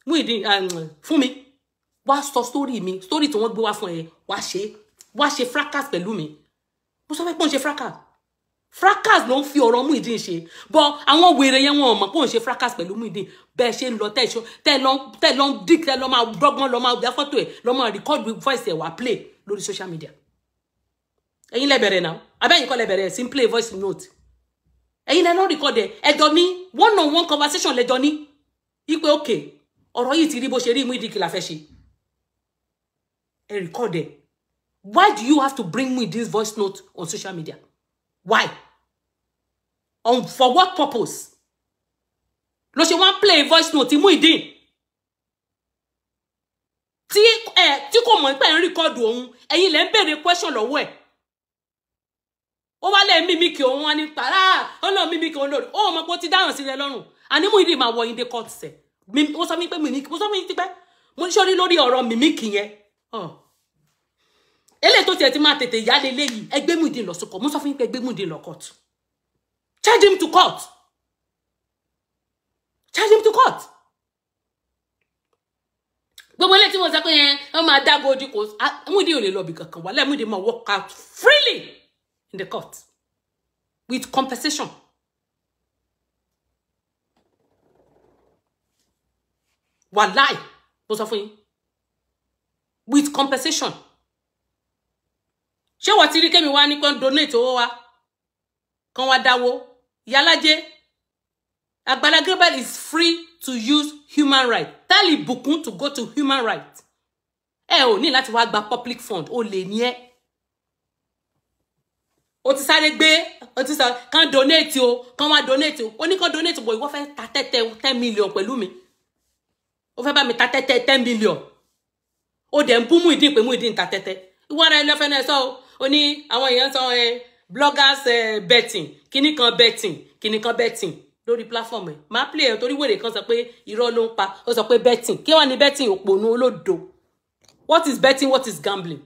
Muyideen fún mi. Wá sọ story mi, story tí wọ́n gbé wá fún ẹ, wá ṣe fracas pẹ̀lú mi. Mo sọ fẹ́ pé òun ṣe fracas. Fracas ló ń fi ọ̀rọ̀ Muyideen ṣe. But àwọn wèrè yẹn wọn ò mọ̀ pé òun ṣe fracas pẹ̀lú Muyideen. Bẹ́ẹ̀ ṣe ń lọ tẹ́ lọ ń dík, tẹ́ lọ máa dọ́gbọ́n, lọ máa gbé fọ́tò ẹ̀, lọ máa record voice ẹ̀ wá play lórí social media. Ẹ̀yin lẹ bẹ̀rẹ̀ náà. Abẹ́yìn kọ́ lẹ bẹ̀rẹ̀ sí play voice note. Ẹ̀yin lẹ lọ record ẹ̀. Ẹjọ́ ní one on one conversation lẹ́jọ́ ní. Ipe okay, ọ̀rọ̀ yìí ti rí bó ṣe rí, Muyideen kí la fẹ́ ṣe. Ẹ record ẹ̀. Why do you have to bring me this voice note on social media? Why? For what purpose? Ló ṣe wá play voice note Muyideen. Tí kò mọ̀ pé ń record òun, ẹ̀yin lẹ ń béèrè question lọ́wọ́ ẹ̀. Ó wá lẹ́ mímíkì òun wá ní pàrà, ó lọ mímíkì òun lórí. Ó mọ̀ pé ó ti dáhùn sí rẹ lọ́rùn. Àní Muyideen máa wọ yín dé court sẹ̀. Mo sọ fún pé mímíkì, mo sọ fún yín tipẹ́. Mo ní sórí lórí ọ̀rọ̀ mímíkì yẹn. Eléyìí tó tiẹ̀ ti máa tètè yá leléyìí, ẹ gbé Muyideen lọ sí court. Mo sọ fún yín pé ẹ gbé Muyideen lọ court. Charge him to court. Charge him to court. Gbogbo eléyìí tí mo sọ pé yẹn, wọ́n máa dágbo ojú kò. Muyideen ò lè lọ ibì kankan wà. Muyideen máa walk out freely in the court with compensation. Wàláì, mo sọ fún yín. With compensation. Ṣé wọ́n ti rí kémi wá ní kán donate owó wa, kán wá dáwó? Ìyálájé, Àgbàlá Gabriel is free to use human right. Tell Ìbùkún to go to human right. Ẹ ò ní láti wá gba public fund, ó lè ní ẹ. O ti sáré gbé, o ti sọ kàn donate o, kàn wá donate o, ó ní kàn donate bọ̀, ìwọ fẹ́ ta tẹ́tẹ́ 10 million pẹ̀lú mi. Ó fẹ́ bá mi ta tẹ́tẹ́ 10 million. Ó dẹ̀ ń bú Muyideen pé Muyideen ta tẹ́tẹ́. Ìwọ ara ẹ lọ́fẹ́ náà sọ o, ó ní àwọn èèyàn sọ ẹ bloggers betting, kíní kan betting, kíní kan betting lórí platform ẹ. Máa play ẹ torí wèrè kan sọ pé irọ́ ló ń pa, ó sọ pé betting. Kí wọ́n ní betting? Òpònú olódo. What is betting? What is gambling?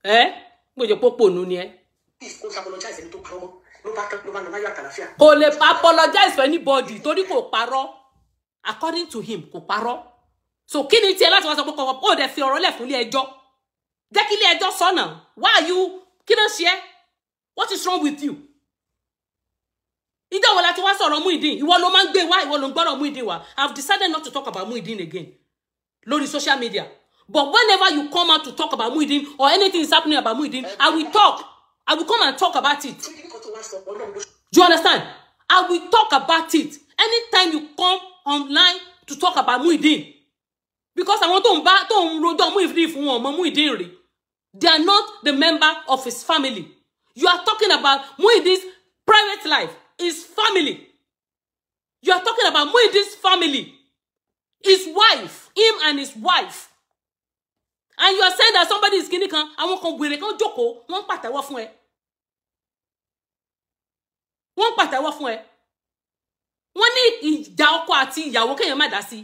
Ẹ gbọ́dọ̀ pópònú ni ẹ. Please, kó apologize ẹni tó parọ́ mọ́, ló bá tán, ló bá lọ láyọ̀ àtàlàfíà. Kò lè apologize for anybody torí kò parọ́. According to him, kò parọ́. So kí ni tiẹ̀ láti wá sọ pé kọ̀ọ̀kan ó dẹ̀ fi ọ̀rọ̀ lẹ̀ fún ilé ẹjọ́? Jẹ́ kí ilé ẹjọ́ sọ̀nà. Why are you, kí ló ń ṣe ẹ́? What is wrong with you? Ìjọ wo la ti wá sọ̀rọ̀ Muyideen? Ìwọ ló máa ń gbé wá, ìwọ ló ń gbọ́rọ̀ Muyideen wá. I have decided not to talk about Muyideen again lórí social media. But whenever you come out to talk about Muyideen or anything is happening about Muyideen, I will talk. I will come and talk about it. Tí nǹkan tó wá sọ, Ọlọ́run ló Do you understand? I will talk about it anytime you come online to talk about Muyideen. Because àwọn tó ń bá tó ń rojọ́ Muyideen fún wọn ọmọ Muyideen rí. They are not the member of his family. You are talking about Muyideen's private life, his family. You are talking about Muyideen's family, his wife, him and his wife. And you are saying that somebody is kini kan, àwọn kan wèrè kan jókòó, wọ́n ń pàtẹ́wọ́ fún ẹ. Wọ́n ń pàtẹ́wọ́ fún ẹ. Wọ́n ní ìjà ọkọ àti ìyàwó kéèyàn má dá sí.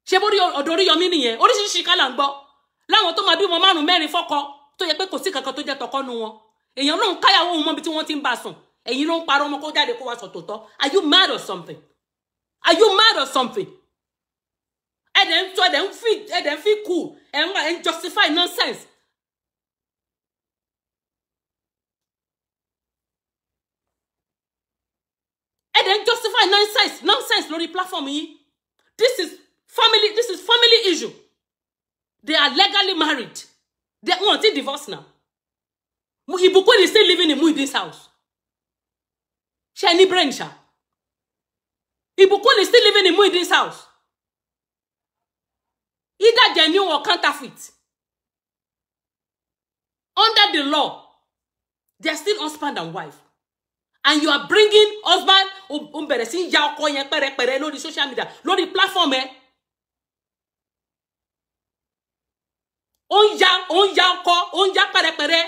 Ṣé bórí ọ̀dọ̀ Oríyọmí nìyẹn? Oríṣiríṣi kálà ń gbọ́. Láwọn tó máa bímọ márùn-ún mẹ́rin fọ́kọ tó yẹ pé kò sí kankan tó jẹ́ tọkọ nu wọn. Èèyàn ló ń káyàwó òun mọ́bi tí wọ́n ti ń bá sùn. Ẹ̀yin ló ń parọ́ ọmọ kó jáde kó wá sọ tòótọ́. Are you mad or something? Are you mad or something? Ẹ̀dẹ̀ ń tọ́, ẹ̀dẹ̀ ń fi cool, ẹ̀ ń justify nonsense. Ẹ̀dẹ̀ ń justify nonsense, nonsense lórí platform yìí. This is family issue. They are legally married. They wọ́n ti divorce now. Ìbùkún is still living in Muyideen's house. Ṣé ẹ ní brain ṣá? Ìbùkún is still living in Muyideen's house. Either genuine or counterfeit. Under the law, they are still husband and wife. And you are bringing husband, ó ń bẹ̀rẹ̀ sí í ya ọkọ yẹn pẹ́rẹpẹ̀rẹ lórí social media, lórí platform ẹ. Ó ń ya ọkọ, ó ń ya pẹ́rẹpẹ̀rẹ.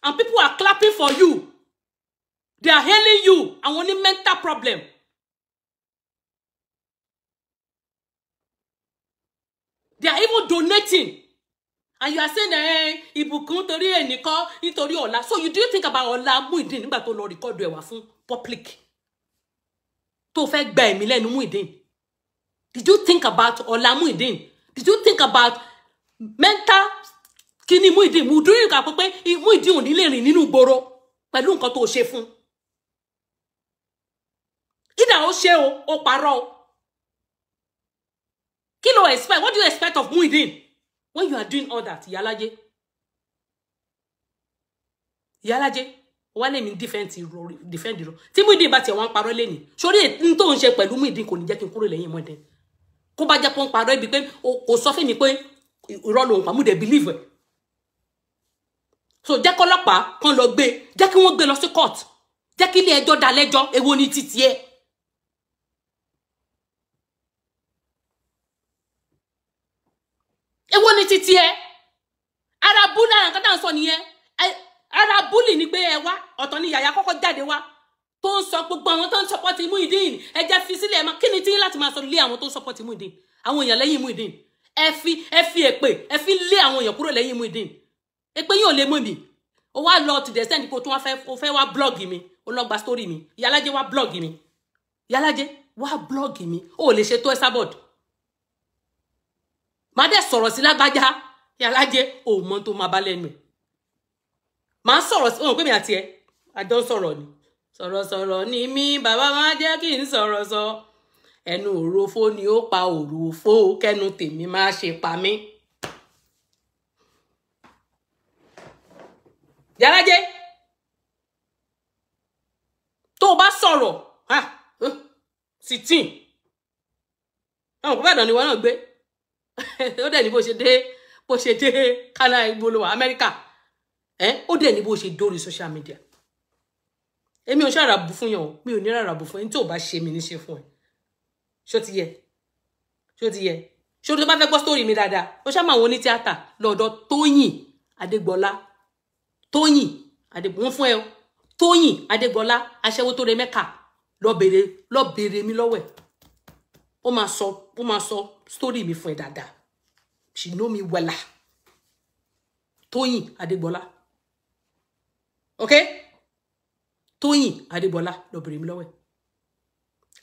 And people are clapping for you. They are hailing you. Àwọn ní mental problem. They are even donating. And you are saying, eh, Ìbùkún torí ẹnìkan, nítorí ọ̀la. So you do think about ọ̀la Muyideen nígbà tó lọ record ẹ̀ wá fún public? Tó fẹ́ gba ẹ̀mí lẹ́nu Muyideen. Did you think about ọ̀la Muyideen? Did you think about mental kíní Muyideen? Mo dúró nǹkan pé Muyideen ò ní lè rìn nínú ìgboro pẹ̀lú nǹkan tó ṣe fún. Ìdá ó ṣe o, ó parọ́ o. Kí ló expect? What do you expect of Muyideen when you are doing all that? Ìyálájé. Ìyálájé, wá lèmi defend irọ́, defend irọ́. Tí Muyideen bá tiẹ̀ wọ́n ń parọ́ lẹ́nìí, sórí èyí tó ń ṣe pẹ̀lú Muyideen kò ní jẹ́ kí n kúrò lẹ́yìn Muyideen. Kó bá jẹ́ pé ó ń parọ́ ibi pé kò sọ fún mi pé irọ́ lòun pa, mo dẹ̀ believe ẹ̀. So jẹ́ kọ́lọ́pàá kan lọ gbé, jẹ́ kí wọ́n gbé lọ sí court, jẹ́ kí ilé ẹjọ́ dá lẹ́jọ́, èwo ni títí ẹ̀. Èwo ni títí ẹ? Ara bully, ara nǹkan tá à ń sọ nìyẹn. Ara bully ni pé ẹ wá, ọ̀tọ̀ ni yàyà kọ́kọ́ jáde wá tó ń sọ gbogbo àwọn tó ń support Muyideen, ẹ jẹ́ fi sílẹ̀. Ẹ máa kí ni tí láti máa sọ lé àwọn tó ń support Muyideen, àwọn èèyàn lẹ́yìn Muyideen. Ẹ fi èpè, ẹ fi lé àwọn èèyàn kúrò lẹ́yìn Muyideen. Èpè yóò lè mú mi. Ó wá lọ to the extent pé o tún wá fẹ́, o fẹ́ wá blog mi, ó lọ gba story mi. Ìyálájé, wá blog mi. Ìyálájé, wá blog mi. Ó lè ṣe tó Esabod. Má dẹ̀ sọ̀rọ̀ sí lágbájá. Ìyálájé, ò mọ tó máa bá lẹ́nu ẹ̀. Màá sọ̀rọ̀ sí òun pé mi àti ẹ̀ àjọ ń sọ̀rọ̀ ni. Sọ̀rọ̀sọ̀rọ̀ ni mí, bàbá máa jẹ́ kí n sọ̀rọ̀ sọ. Ẹnu òròfó ni ó pa òròfó, kẹ́nu tèmi má ṣe pa mí. Ìyálájé, tó o bá sọ̀rọ̀, ah, Sitin àwọn kò bẹ́ẹ̀ dán ni wọn náà gbé. Ó dẹ̀ ní bó ṣe dé, bó ṣe dé Canada, ibo ló wà, Amẹ́ríkà. Ó dẹ̀ ní bó ṣe dórí social media. Èmi ò ṣàrà bù fún yàn o, mi ò ní rárá bù fún ẹni tí ò bá ṣe mi ní ṣe fún ẹ. Ṣó ti yẹ? Ṣó ti yẹ? Ṣó tó bá fẹ́ gbọ́ story mi dáadáa, ó ṣá máa wọn ní tíátà lọ́dọ̀ Tóyìn Adégbọlá. Tóyìn Adégbọlá fún ẹ o. Tóyìn Adégbọlá, aṣẹ́wó tó re Mẹ́kà, lọ bèrè, lọ bèrè mi lọ́wọ́ ẹ̀. Ó máa sọ, ó máa sọ story mi fún ẹ dáadáa. She know me wella. Tóyìn Adégbọlá. Okay? Tóyìn Adégbọlá, lọ bèrè mi lọ́wọ́ ẹ̀.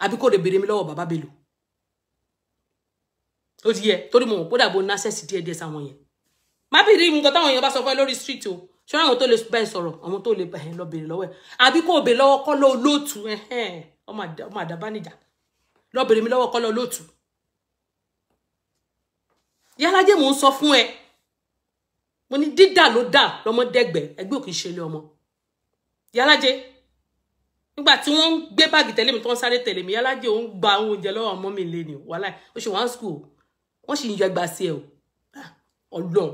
Àbí kò lè bèrè mi lọ́wọ́ Bàbá Bello. Ó ti yẹ, torí mo mọ̀ pé dàbò násẹ̀sì díẹ̀díẹ̀ sáwọn yẹn. Má bèrè nǹkan táwọn èèyàn bá sọ fún ẹ lórí street o. Ṣé àwọn tó lè bá ẹ sọ̀rọ̀, àwọn tó lè bá ẹ lọ bèrè lọ́wọ́ ẹ̀. Àbí kò bèrè lọ́wọ́ Kọ́lá Olóòtú, ọmọ àdàbánijà. Lọ bèrè mi lọ́wọ́ Kọ́lá Olóòtú. Yálàjẹ́ mò ń sọ fún ẹ. Mo ní dídà ló dà lọ́mọdẹ́gbẹ̀, ẹgbẹ́ ò kì í ṣe ilé ọmọ. Yálàjẹ́ nígbà tí wọ́n ń gbé báàgì tẹ̀lé mi tó ń sáré tẹ̀lé mi, Yálàjẹ́ ò ń gba oúnjẹ lọ́wọ́ ọmọ mi lé ni wàhálà. Ó ṣe wọ́n school, wọ́n sì ń yọ ẹgbàá sí ẹ o. Ọlọ́run,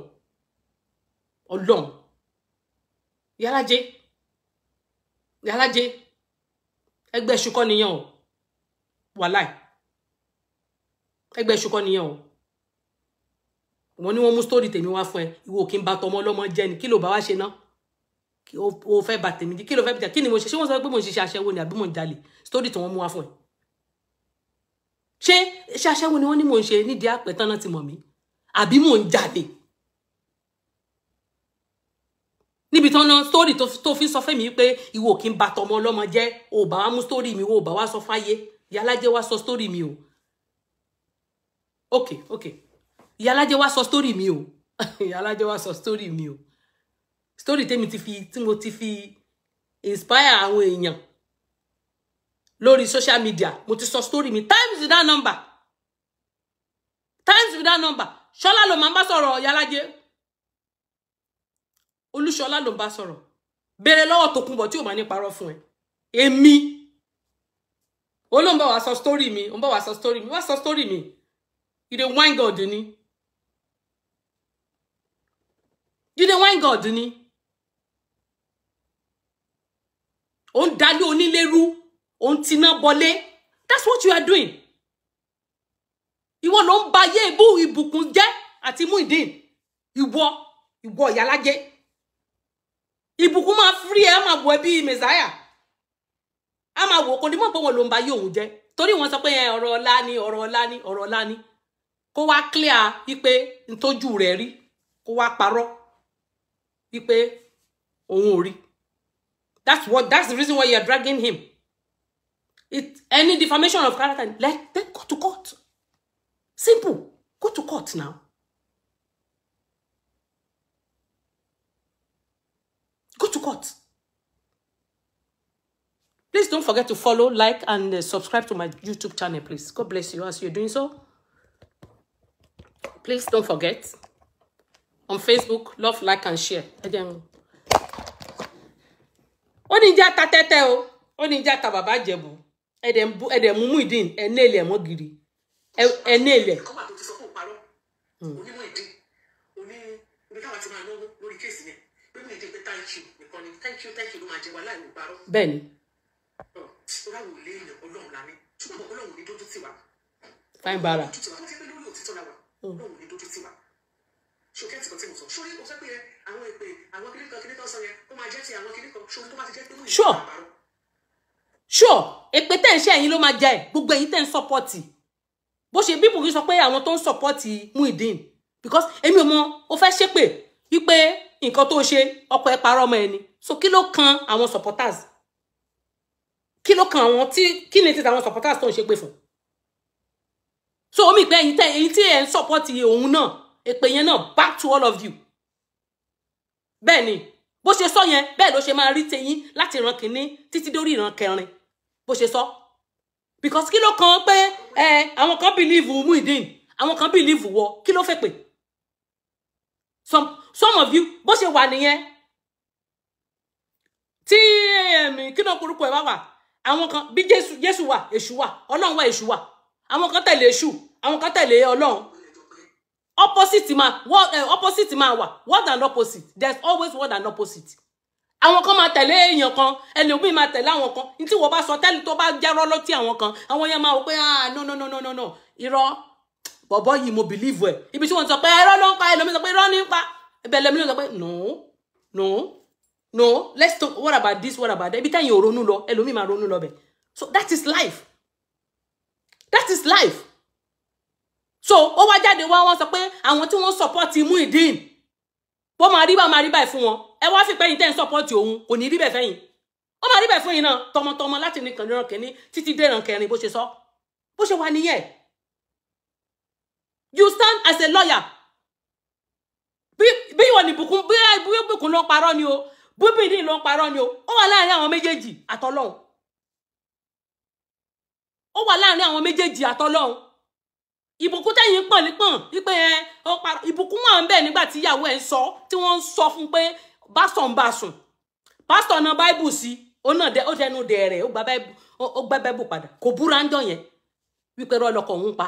Ọlọ́run. Yálàjẹ́, Yálàjẹ́ ẹgbẹ́ ṣukọ́ nìyẹn o, wàhálà. Ẹgbẹ́ ṣukọ́ nìyẹn o. Wọ́n ní wọ́n mú story tèmi wá fún ẹ, ìwọ kí n bá tọmọ ọlọ́mọ jẹ́ ni, kí ló bá wá ṣe ná? O fẹ́ bà tèmi jẹ́, kí ló fẹ́ bìjà? Kí ni mo ṣe? Ṣé wọ́n sọ pé mo ń ṣiṣẹ́ aṣẹ́wó ni àbí mo ń jalè? Story tí wọ́n mú wá fún ẹ. Ṣé ṣe aṣẹ́wó ni wọ́n ní mo ń ṣe nídìí àpẹtán náà ti mọ̀ mí? Àbí mo ń jalè? Níbi tán náà story tó fi sọ fẹ́mi pé ìwọ kí n bà tọmọ ọlọ́mọ jẹ́, o bá wá mú story mi, o bá wá sọ fáyé. Yálàjẹ́ wá sọ story mi o. Okay, okay. Yálàjẹ́ wá sọ story mi o. Yálàjẹ́ wá sọ story mi o. Story tèmi ti fi, tí mo ti fi inspire àwọn èèyàn lórí social media. Mo ti sọ story mi times without number. Times without number. Ṣọlá ló máa ń bá sọ̀rọ̀ Yálàjẹ́. Olúṣọlá ló ń bá sọ̀rọ̀. Béèrè lọ́wọ́ Tòkunbọ̀ tí ò máa ní parọ́ fún ẹ. Èmi. Ó ló ń bá wa sọ story mi, ó ń bá wa sọ story mi, wá sọ story mi. You dey whine God ni. You dey whine God ni. Ó ń dalé onílérú, ó ń tiná bọlé. That's what you are doing. Ìwọ ló ń ba ayé ibú ìbùkún jẹ́ àti Muyideen. Ìwọ, ìwọ Yálàjẹ́. Ìbùkún máa free ẹ, máa wọ ẹbí Messiah. A máa wò kò ní mọ̀ pé wọn ló ń ba ayé òun jẹ́. Torí wọ́n sọ pé ọ̀rọ̀ ọlá ni, ọ̀rọ̀ ọlá ni, ọ̀rọ̀ ọlá ni. Kó wá clear wípé ntójú rẹ̀ rí, kó wá parọ́ wípé òun ò rí. That's the reason why you are dragging him. Any defamation of character, let them go to court. Simple. Go to court now. Go to court. Please don't forget to follow, like, and subscribe to my YouTube channel, please. God bless you as you're doing so. Please don't forget. On Facebook, love, like, and share. Ó ní jẹ́ ata tẹ́tẹ́ o, ó ní jẹ́ ata bàbá Ìjẹ̀bú. Ẹ̀dẹ̀ mú Muyideen, ẹ̀ ní èlẹ̀ mọ́ gidi. Ẹ̀ ní èlẹ̀. Kọ́mà tó ti sọ fún òparọ́, oní Muyideen, oní ibi táwa ti máa náwó lórí kéèsì yẹn. Pé Muyideen pé thank you nìkan ni, thank you ló máa jẹ wá láì wò parọ́. Bẹ́ẹ̀ni. Ó ráwò lé èèyàn Ọlọ́run la ní. Ṣùgbọ́n Ọlọ́run ní dójú tì wá. Fine bara. Dójú tì wá, tó ti pé lórí òtítọ́ la wà. Ọlọ́run ní dójú tì wá. Ṣòkè tí kò tí mo sọ. Ṣórí o sọ pé àwọn èpè àwọn kíní kan sọ yẹn, ó máa jẹ́ ti àwọn kíní kan. Ṣórí tó bá ti jẹ́ pé Muyideen Sure. parọ́. Sure, èpè tẹ́ ń ṣe ẹ̀yin ló máa jẹ ẹ̀, gbogbo ẹ̀yin tẹ́ ń sọ́pọ́tì. Bó ṣe bí Bùkún sọ pé àwọn tó ń sọ́pọ́tì Muyideen, because èmi ò mọ, ó fẹ́ ṣépè wípé nǹkan tó ṣe ọkọ ẹ parọ́ ọmọ ẹni. So kí ló kan àwọn supporters? Kí ló kan àwọn tí kí ni ti àwọn supporters tó ń ṣépè fún? So omi ìpè ẹ̀yin tẹ́ ẹ̀yin tí ẹ̀ ń sọ́pọ́tì òun náà, èpè yẹn náà back to all of you. Bẹ́ẹ̀ ni, bó ṣe sọ yẹn, bẹ́ẹ̀ ló ṣe máa rí teyín láti ìran kìíní títí dórí ìran kẹrin. Bó ṣe sọ. Because kí ló kan pé àwọn kan believe Muyideen, àwọn kan believe wọ, kí ló fẹ́ pè? Some of you, bó ṣe wà nìyẹn. Tí kí ló korúkọ ẹ bá wà, Àwọn kan bí Jésù wà, Èṣù wà, Ọlọ́run wà, Èṣù wà. Àwọn kan tẹ̀lé Èṣù, àwọn kan tẹ̀lé Ọlọ́run. Opposite máa wà. Word and opposite. There's always word and opposite. Àwọn kan máa tẹ̀lé èèyàn kan, ẹlòmíì máa tẹ̀lé àwọn kan. Ní tí wọ́n bá sọ tẹ́lẹ̀ tó bá jẹ́rọ́ lọ́tí àwọn kan, àwọn yẹn máa wò pé ah no no no no no no, irọ́ bọ̀bọ̀ yìí mo believe ẹ̀. Ibi tí wọ́n sọ pé irọ́ ló ń pa, ẹlòmíì sọ pé irọ́ ní ń pa, ibẹ̀ ẹlòmíì sọ pé no no no, let's talk, what about this, what about that. Ibi táyìn ò ronú lọ, ẹlòmíì máa ronú lọ bẹ̀. So that is life, that is life. So ó wá jáde wá, wọ́n sọ pé àwọn tí wọ́n support Muyideen bó máa rí bá máa rí báyìí fún wọn. Ẹ wá fi pẹ́yìn tẹ́ ń support òun, kò ní rí bẹ́ẹ̀ fẹ́yìn, ó máa rí bẹ́ẹ̀ fún yín náà tọmọtọmọ láti ní kàn níran kìíní títí dé ìran kẹrin. Bó ṣe sọ, bó ṣe wà nìyẹn. You stand as a lawyer. Bí ìwọ ní ìbùkún, bí ìbùkún ló ń parọ́ ni o, bí Muyideen ló ń parọ́ ni o, ó wà láàrin àwọn méjèèjì àtọlọ́hun. Ó wà láàrin àwọn méjèèjì àtọlọ́hun. Ìbùkún tẹ̀yìn pọ̀n nípọ̀n wípé ẹ ó parọ́, ìbùkún wà ń bẹ̀ nígbà tí ìyàwó ẹ̀ ń sọ, tí wọ́n ń sọ fún pé pásítọ̀ ń bá sùn, pásítọ̀ náà báìbù sí, ó náà ó dẹnu dẹ̀rẹ̀, ó gba báìbù padà. Kò búra ńjọ́ yẹn wípé rọ́ lọkọ̀ òun pa,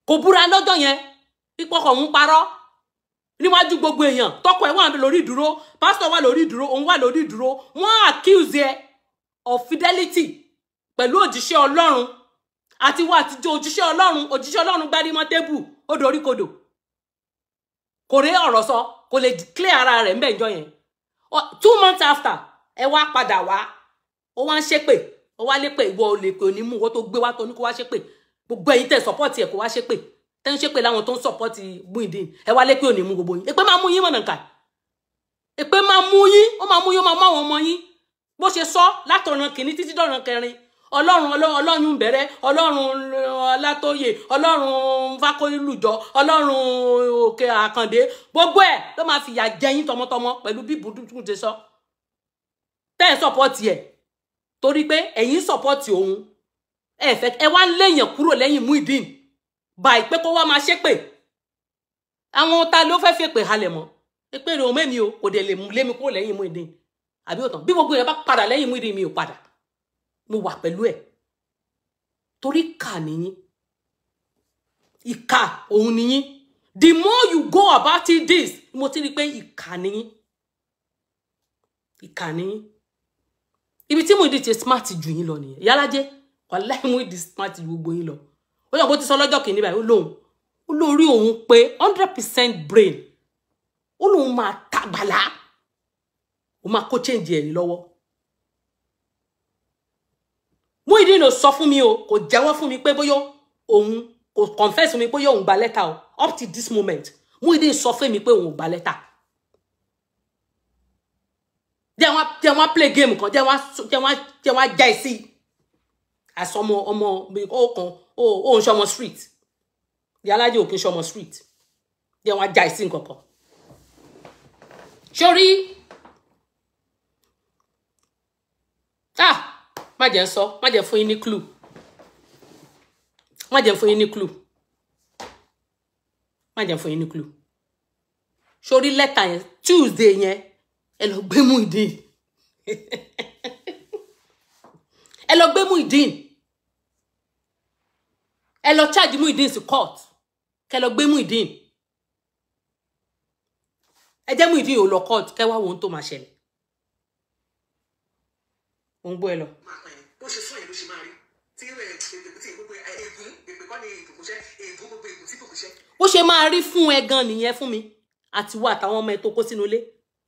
kò búra lọ́jọ́ yẹn wípé ọkọ òun parọ́ níwájú gbogbo èèyàn. Tọkọ ẹ̀ wà lórí ìdúró, pásítọ̀ wà lórí ìdúró, òun wà lórí ìdúró. Wọ́n accuse ẹ of fidelity pẹ̀lú òjíṣẹ́ Ọlọ́run àti wà àtijọ́ òjíṣẹ́ Ọlọ́run. Òjíṣẹ́ Ọlọ́run gbárímọ́ tébù, ó dorí kodò, kò rí ọ̀rọ̀ sọ, kò lè clear ara rẹ̀ ńbẹ̀ ńjọ́ yẹn. 2 months after, ẹ wá padà wá, ó wá ń ṣépè, ó wá lépè, ìwọ ò lè pè òní mú owó tó gbé wá tó ní kó wá ṣépè. Gbogbo ẹ̀yin tẹ́ support ẹ̀ kó wá ṣépè, tẹ́ ń ṣépè láwọn tó ń support Muyideen, ẹ wá lépè òní mú gbogbo yín. Èpè máa mú yín mọ̀nà kà, èpè máa mú yín, ó máa mú yín, ó máa mú àwọn ọmọ yín. Bó ṣe sọ látọ̀nà kìíní títí dọ̀nà kẹrin, Ọlọ́run Ọlọ́run bẹ̀rẹ̀, Ọlọ́run Ọlátóyè, Ọlọ́run Fákólújọ, Ọlọ́run Òkè Àkàndé, gbogbo ẹ̀ ló máa fìyà jẹ yín tọmọtọmọ pẹ̀lú bí burúkú ti sọ. Tẹ́ ẹ̀ sọ́pọ́tì ẹ̀ torí pé ẹ̀yin sọ́pọ́tì òun, ẹ fẹ́ ẹ wá ń léèyàn kúrò lẹ́yìn Muyideen báyìí pé kó wá máa ṣépè. Àwọn ta ló fẹ́ fèpè halẹ̀ mọ́? Pé rè òun mẹ́mi o, kò dẹ̀ lè lé mi kúrò lẹ́yìn Muyideen. Àbí òtàn bí gbogbo yẹn bá padà lẹ́yìn Muyideen, mi ò padà, mo wà pẹ̀lú ẹ̀ torí ìkà nìyín, ìkà òun nìyín. The more you go about it this, mo ti rí pé ìkà nìyín, ìkà nìyín. Ibi tí Muyideen ti smart jù yín lọ nìyẹn. Ìyálájé, wàláhì Muyideen smart ju gbogbo yín lọ. Ó yàn kó ti sọ lọ́jọ́ kìíní báyìí, ó lóun ó lórí òun pé 100% brain, ó lóun máa tàgbàlá, ó máa kó change ẹ̀ ní lọ́wọ́. Muyideen ò sọ fún mi o, kò jẹ́wọ́ fún mi pé bóyá òun kò confess fún mi bóyá òun gba lẹ́tà o. Up to this moment, Muyideen sọ fún mi pé òun ò gba lẹ́tà. Jẹ́ wọ́n play game kan, jẹ́ wọ́n já ẹ sí àsọmọ ọmọ ọkàn ó ń ṣọmọ street. Ìyálájé ò kí ń ṣọmọ street. Jẹ́ wọ́n já ẹ sí nǹkan kan. Sórí ah, má jẹ́ ń sọ, má jẹ́ fún yín ní clue, má jẹ́ fún yín ní clue, má jẹ́ fún yín ní clue. Sórí lẹ́tà yẹn Tuesday yẹn, ẹ lọ gbé Muyideen, ẹ lọ gbé Muyideen, ẹ lọ charge Muyideen sí court, kẹ lọ gbé Muyideen. Ẹ jẹ́ Muyideen ò lọ court, kẹ wá wo ohun tó máa ṣẹlẹ̀. Mo ń gbọ́ ẹ lọ. Bó ṣe sún ẹ̀ ló ṣe máa rí tí gbogbo ègún èpè kọ́ ni ìbùkún ṣẹ́, ègún gbogbo ègún tí ìbùkún ṣẹ́. Bó ṣe máa rí fún ẹ gan nìyẹn fún mi àti wọ àtàwọn ọmọ ẹ tó kó sínú ilé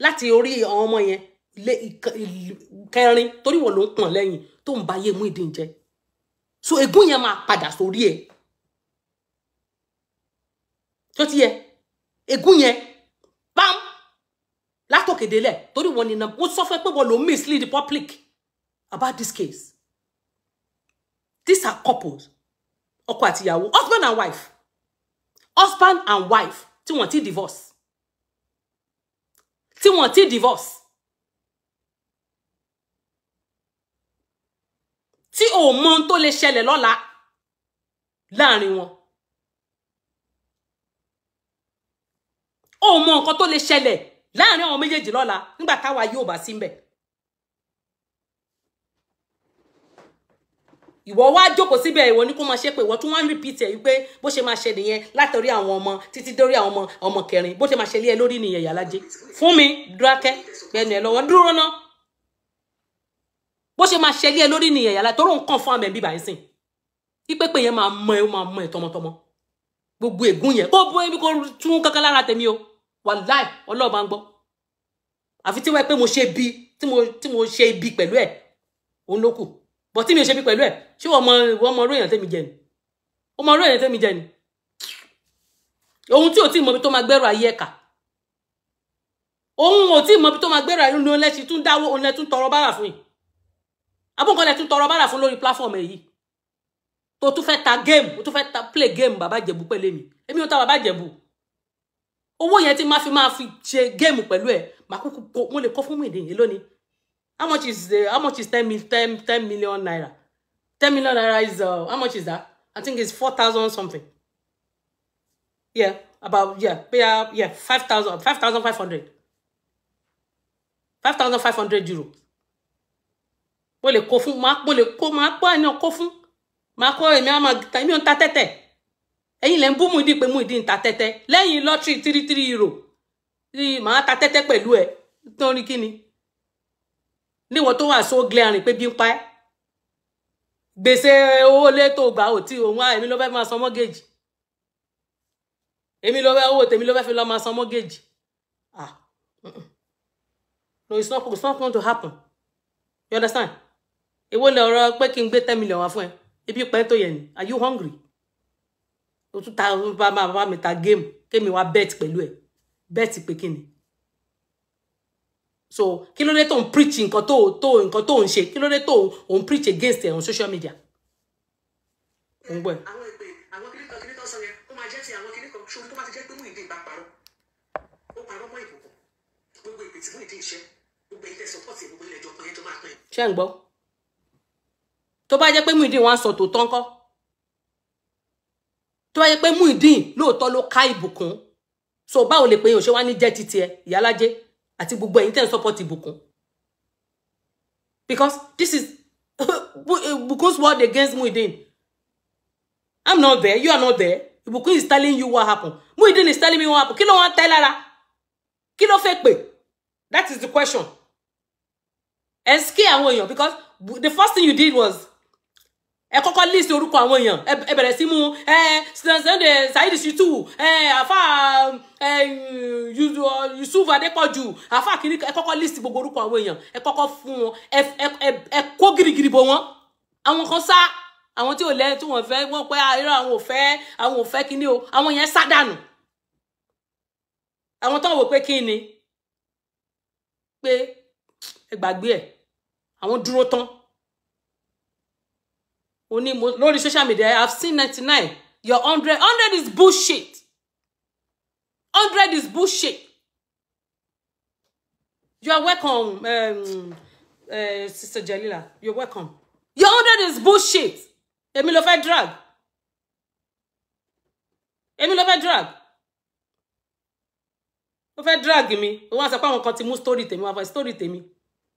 láti orí àwọn ọmọ yẹn lé kẹrin, torí wọ́n ló ń pọ̀n lẹ́yìn tó ń ba ayé Muyideen jẹ́. So ègún yẹn máa padà sórí ẹ tó ti yẹ, ègún yẹn bam látòkè délẹ̀, torí wọ́n ní wọ́n sọ fún ẹ pé wọ́n ló mislead the public about this case. These are couples, ọkọ àti ìyàwó, husband and wife, husband and wife tí wọ́n ti divorce, tí wọ́n ti divorce, tí ò mọ ohun tó lè ṣẹlẹ̀ lọ́la láàrin wọn, ò mọ nǹkan tó lè ṣẹlẹ̀ láàrin àwọn méjèèjì lọ́la nígbà táwa yóò bá sí ń bẹ̀. Ìwọ wá jókòó síbẹ̀, ìwọ ní kó máa ṣe pé ìwọ tún wá ń repeat ẹ̀ wípé bó ṣe máa ṣe nìyẹn látọrí àwọn ọmọ títí dórí àwọn ọmọ kẹrin, bó ṣe máa ṣe lé ẹ lórí nìyẹn. Ìyálájé fún mi, dúrákẹ́ gbẹnu ẹ lọ́wọ́, dúró ná. Bó ṣe máa ṣe lé ẹ lórí nìyẹn, Ìyálájé, tó ń kàn fún àmì bíbá yín sìn pípé yẹn máa mọ ẹ, ó máa mọ ẹ tọmọtọmọ. Gbogbo ègún yẹn kó bó ebi kó tún kankan lára tèmi o, wàláì Ọlọ́run máa ń gbọ́. Àfi tí wọ́n pé mo ṣe bí tí mo ṣe ibi pẹ̀lú ẹ̀, òun ló kù. Bọ̀ tí mi ò ṣe bí pẹ̀lú ẹ̀, ṣé wọ́n mọ orú èèyàn tẹ́mi jẹ ni? Ó mọ orú èèyàn tẹ́mi jẹ ni? Ohun tí ò tí mọ bí tó máa gbẹ́rù ayé ẹ̀ka, òun ò tí mọ bí tó máa gbẹ́rù ayé ní lẹ́sìn tún dáwọ́, òun lẹ́tún tọrọ bára fún yìí, abóǹkan lẹ́tún tọrọ bára fún lórí platform èyí tó tún fẹ́ ta game, tó tún fẹ́ ta play game. Bàbá Ìjẹ̀bú pẹ̀lú èmi, èmi ò ta Bàbá Ìjẹ̀bú. Owó yẹn tí máa fi ṣe game pẹ̀lú ẹ̀, màá kúkú kó, mo lè kọ́ fún Muyideen yìí lónìí. How much is 10 million naira? 10 million naira is how much is that? I think it's 4,000 something. Yeah, about, yeah, 5,000, 5,500. €5,500. Mo lè kó fún, mo lè kó, máa kó àní kó fún. Máa kó èmi á máa ta, èmi ò ń ta tẹ́tẹ́. Ẹ̀yin lẹ ń bú Muyideen pé Muyideen ń ta tẹ́tẹ́. Lẹ́yìn lottery €3 3. Màá ta tẹ́tẹ́ pẹ̀lú ẹ̀. Nítorí kí ni? Níwọ̀n tó wà so glaring pé bí ń pa ẹ́, gbèsè owó lé tó gbà ò tí òun á, èmi ló fẹ́ máa san mortgage, èmi ló fẹ́, owó tèmi ló fẹ́ fi lọ́ máa san mortgage. Ah, no, it's not going to happen, you understand? Èwo lè ọ̀rọ̀ pé kí n gbé 10 million wá fún ẹ? Ebi pẹ́ tó yẹ ni? Are you hungry? O tún ta bá bá mi ta game, kémi wá bet pẹ̀lú ẹ, bet pé kí ni? So kí ló dé tó ń preach nǹkan tó nǹkan tó ń ṣe? Kí ló dé tó ń preach against ẹ on social media? Ń gbọ́ ẹ. Àwọn ìpè àwọn kìnnìkan kìnnìkan sọ yẹn, ó máa jẹ́ ti àwọn kìnnìkan ṣòro. Tó bá ti jẹ́ pé Muyideen bá parọ́, ó parọ́ mọ́ ìbùkún, gbogbo ìpè tí Muyideen ṣe, gbogbo ìtẹ́ support, gbogbo ilẹ̀ ìjọba yẹn tó máa pín. Ṣé ń gbọ́? Tó bá jẹ́ pé Muyideen wá ń sọ tòótọ́ ńkọ́? Tó bá jẹ́ pé Muyideen lóòótọ́ ló ká ìbùkún, so báwo lè pé yín ò ṣe wá ní jẹ́ títí ẹ, Ìyálájé àti gbogbo ẹ̀yin tẹ́ ń support ìbùkún? Because this is Ìbùkún's word against Muyideen. I'm not there, you are not there. Ìbùkún is telling you what happened, Muyideen is telling me what happened. Kí ló wọ́n tẹ́ lára? Kí ló fẹ́ pè? That is the question. Ẹ scare àwọn èèyàn because the first thing you did was ẹ kọ́kọ́ list orúkọ àwọn èèyàn, ẹ bẹ̀rẹ̀ sí mú ẹ Sunday Saheed Shittu, ẹ àfa ẹ Yusuf Adépọ̀jù, àfa kìíní. Ẹ kọ́kọ́ list gbogbo orúkọ àwọn èèyàn, ẹ kọ́kọ́ fún wọn, ẹ kó girigiri bò wọ́n. Àwọn kan sá, àwọn tí ò lẹ́ tí wọ́n fẹ́ wọ́n pẹ́ irọ́, àwọn ò fẹ́, àwọn ò fẹ́ kíní o, àwọn yẹn sá dànù. Àwọn tó ń wò pé kí ni pé ẹ gbàgbé ẹ, àwọn dúró tán. Oní mo lórí social media, I have seen 99. Your 100, 100 is bullshit. 100 is bullshit. You are welcome, Sister Jalila, you're welcome. Your 100 is bullshit. Èmi ló fẹ́ drag, èmi ló fẹ́ drag, ó fẹ́ drag mi. Ó wá sọ pé àwọn kan ti mú story tèmi wá fún story tèmi.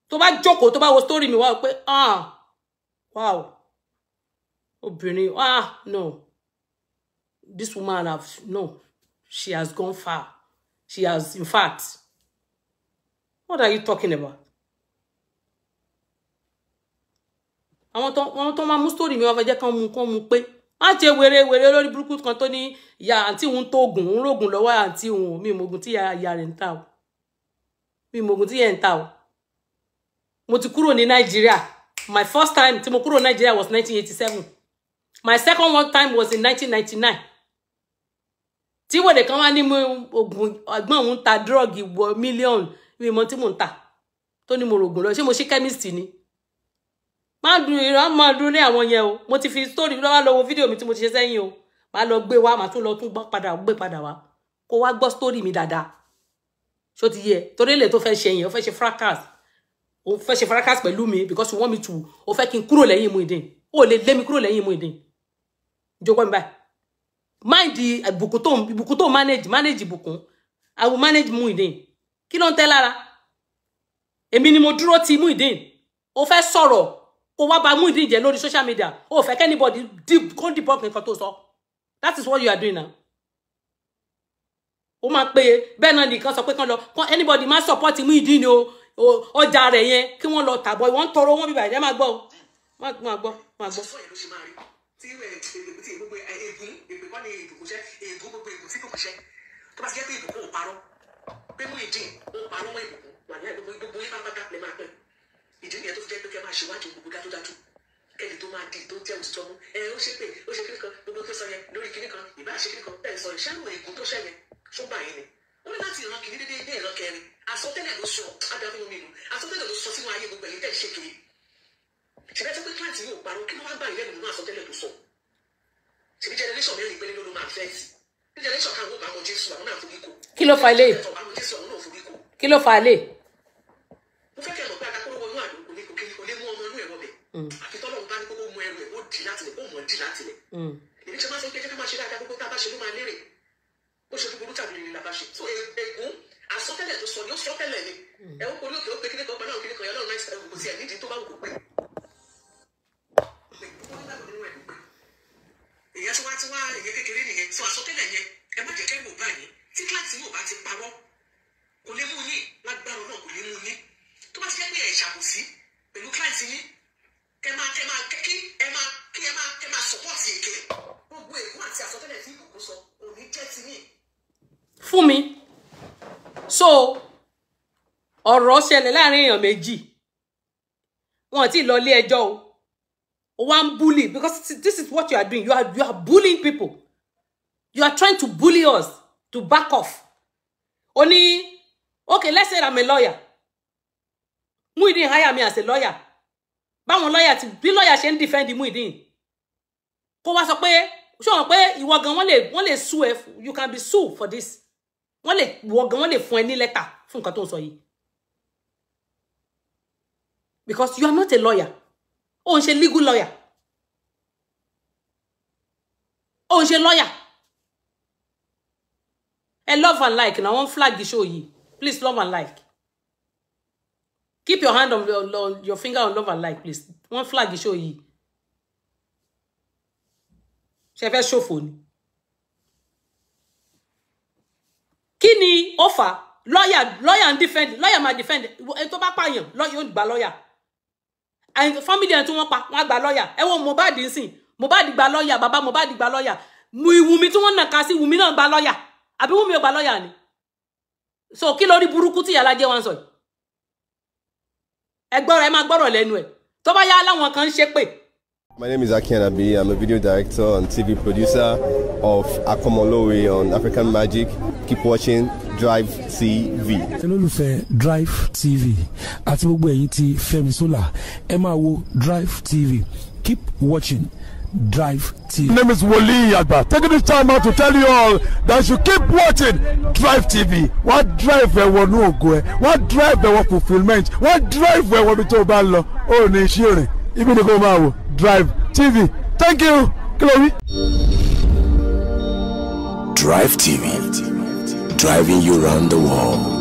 Tó bá jókòó, tó bá wo story mi, wá pé, ah, wow, obìnrin, ah, no, this woman have, no, she has gone far. She has, in fact, what are you talking about? Àwọn tó máa mú story mi wá fẹ́ jẹ́ kán mú pé má ṣe wèrè wèrè lórí burúkú kan tó ní ìyá àǹtí òun tó oògùn òun rògùn lọ́wọ́ àǹtí òun. Mi ìmọ̀gùn tí ìyá rẹ̀ ń ta o, mi ìmọ̀gùn tí ìyá ń ta o. Mo ti kúrò ní Nàìjíríà. My first time tí mo kúrò Nàìjíríà was 1987. My second one time was in 1999. Tí wèrè kan wá ní mo oògùn ọgbọ́n òun ta drug wọ mílíọ̀nù, mi mọ tí mò ń tà tó ní mo rògùn lọ. Ṣé mo ṣe chemist ni? Má dùn ìran, má dùn ní àwọn yẹn o. Mo ti fi story lọ́wọ́ lọ wo fídíò mi tí mo ti ṣe sẹ́yìn o. Má lọ gbé wá, má tún lọ tún padà gbé padà wá, kó wá gbọ́ story mi dáadáa. Ṣó ti yẹ? Torí èlé tó fẹ́ ṣe yẹn, ó fẹ́ ṣe fracas, ó fẹ́ ṣe fracas pẹ̀lú mi because you want me to, ó fẹ́ kí n kúrò lẹ́yìn Muyideen. Ó lè lé mi kúrò lẹ́yìn Muyideen. Jókòó mi báyìí, mind ìbùkún tó manage ìbùkún. I will manage Muyideen. Kí ló ń tẹ́ lára? Èmi ni mo dúró ti Muyideen. Ó fẹ́ sọ̀rọ̀. Kó wá bà Muyideen jẹ́ lórí social media. O fẹ́ anybody deep kó debunk nǹkan tó sọ. That is what you are doing now. Ó máa pé bẹ́ẹ̀ náà nìkan sọ pé kán lọ kán anybody má support Muyideen ni o, ọjà rẹ̀ yẹn kí wọ́n lọ tàbọ̀ wọ́n ń tọrọ wọn bíbà ẹ̀, máa gbọ́ o, máa gbọ́, máa gbọ́. Sọ yẹn ló ṣe máa rí tí tí gbogbo ègún, èpè kọ́ ni ìbùkún ṣẹ́, ègún, gbogbo ègún tí kò ṣẹ́, tó bá ti jẹ́ pé ìbùkún ò parọ́, pé Muyideen ó parọ́ mọ́ ìbùkún wà ní gbogbo yín pátápátá lè máa pẹ́. Ìdí nìyẹn tó fi jẹ́ pé kẹ́ máa ṣèwádìí gbogbo dájúdájú kẹ́ni tó máa di tó jẹ́ òtítọ́ mú ẹ. Ó ṣe pé ó ṣe kíní kan, gbogbo tó sọ yẹn lórí kíní kan, ìbá ṣe kíní kan ẹ sọ ìṣẹ́rù ègún tó ṣẹ́ yẹn ṣó gbà yín ni. Ó ní láti ìran kìíní dédé dé ìran kẹrin, àsọtẹ́lẹ̀ ló sọ adáfínú mi lù, àsọtẹ́lẹ̀ ló sọ sínú ayé gbogbo ẹ̀yin tẹ́ ẹ̀ ṣe kiri. Ṣèbẹ́ tó pé client yóò parọ́, kí ló wá gbà yín lẹ́nu nínú àsọtẹ́lẹ̀ tó sọ? Ṣèbí generation mẹ́rin péré ló máa fẹ́ sí ní generation kan, àwọn ò bá wọn Jésù, àwọn náà forí kò. Kí ló fa ilé? Bá wọn Jésù, àwọn náà forí kò. Kí ló fa ilé? Mo fẹ́ kẹ́ ẹ mọ̀ pé atakóró wọnú àdó kò ní kò lè mú ọmọ inú ẹ̀ wọbẹ̀, àfi tọ́lọ́run bá ní kókó mú ẹrù ẹ̀, ó dì láti lẹ̀, ó mọ̀ dì láti lẹ̀. Èmi ṣe máa sọ pé jẹ́ ká máa ṣe dáadáa, gbogbo tá a bá ṣe ló máa lérè, bó ṣe búburú tàbí rere la bá ṣe. So ègún àsọtẹ́lẹ̀ tó sọ ni ó sọ tẹ́lẹ̀ ni ẹ ó polú òkè, ó pe kíní kan, pẹ̀lú àwọn kíní kan yẹn, Ọlọ́run náà kò sí ẹ̀ nídìí tó bá wù kó pé. Ìyẹn tí wá ìyẹn kékeré nìyẹn. So àsọtẹ́lẹ̀ yẹn, ẹ má jẹ́ kẹ́rù ò bá yín. Tí client yóò bá ti parọ́, kò lè mú yín lágbára náà, kò lè mú yín. Tó bá ti jẹ́ pé ẹ̀ ṣàbòsí pẹ̀lú client yín, kẹ máa kí ẹ máa kí ẹ máa kẹ máa support èké, gbogbo ègún àti àsọtẹ́lẹ̀ tí ìbùkún sọ kò ní jẹ́ ti yín. Fún mi, so ọ̀rọ̀ ṣẹlẹ̀ láàrin èèyàn méjì, wọn ti lọ ilé ẹjọ́ o, o wá ń bully, because this is what you are doing. You are bullying people. You are trying to bully us to back off. O ní, okay, let's say I'm a lawyer. Muyideen hire me as a lawyer. Báwọn lawyer ti bí lawyer ṣe ń defend Muyideen, kó wá sọ pé ṣé wọn pé ìwọ gan wọ́n lè sue ẹ. You can be sued for this. Wọ́n lè, ìwọ gan, wọ́n lè fún ẹ ní lẹ́tà fún nǹkan tó ń sọ yìí, because you are not a lawyer. Ó ń ṣe legal lawyer, ó ń ṣe lawyer. Ẹ love and like na wọ́n flag the show yìí. Please love and like. Keep your hand on your finger on love and like, please. Wọ́n flag the show yìí. Ṣe fẹ́ ṣòfò ni? Kí ni ó fà? Lawyer, lawyer ń defend, lawyer máa defend ẹni tó bá pààyàn. Lawyer yóò gba lawyer and family ẹni tí wọ́n pa, wọ́n á gba lawyer. Ẹ wo Mohbad nsìn, Mohbad gba lawyer, bàbá Mohbad gba lawyer, Wùmí tí wọ́n nàka sí, Wùmí náà gba lawyer. Àbí Wùmí ò gba lawyer ni? So kí lórí burúkú tí ìyàlá jẹ́ wọn sọ yìí? Ẹ gbọ́rọ̀, ẹ máa gbọ́rọ̀ lẹ́nu ẹ̀ tó bá yá láwọn kan ń ṣépè. My name is Aki Anabi. I'm a video director and TV producer of Akomolowe on African Magic. Keep watching Drive TV. Olólùfẹ́ Drive TV àti gbogbo ẹ̀yin tí Fẹ́mi Sola, ẹ máa wo Drive TV. Keep watching Drive TV. My name is Wole Agba. Taking this time out to tell you all that you keep watching Drive TV. Wọ́n drive ẹ wọnú ògo ẹ, wọ́n drive ẹ wọ fulfilment, wọ́n drive ẹ wọ ibi tó o bá ń lọ. Ó ní iṣẹ́ rìn, ibi ni kò máa wò Drive TV. Thank you. Kí ló wí? Drive TV, driving you round the world.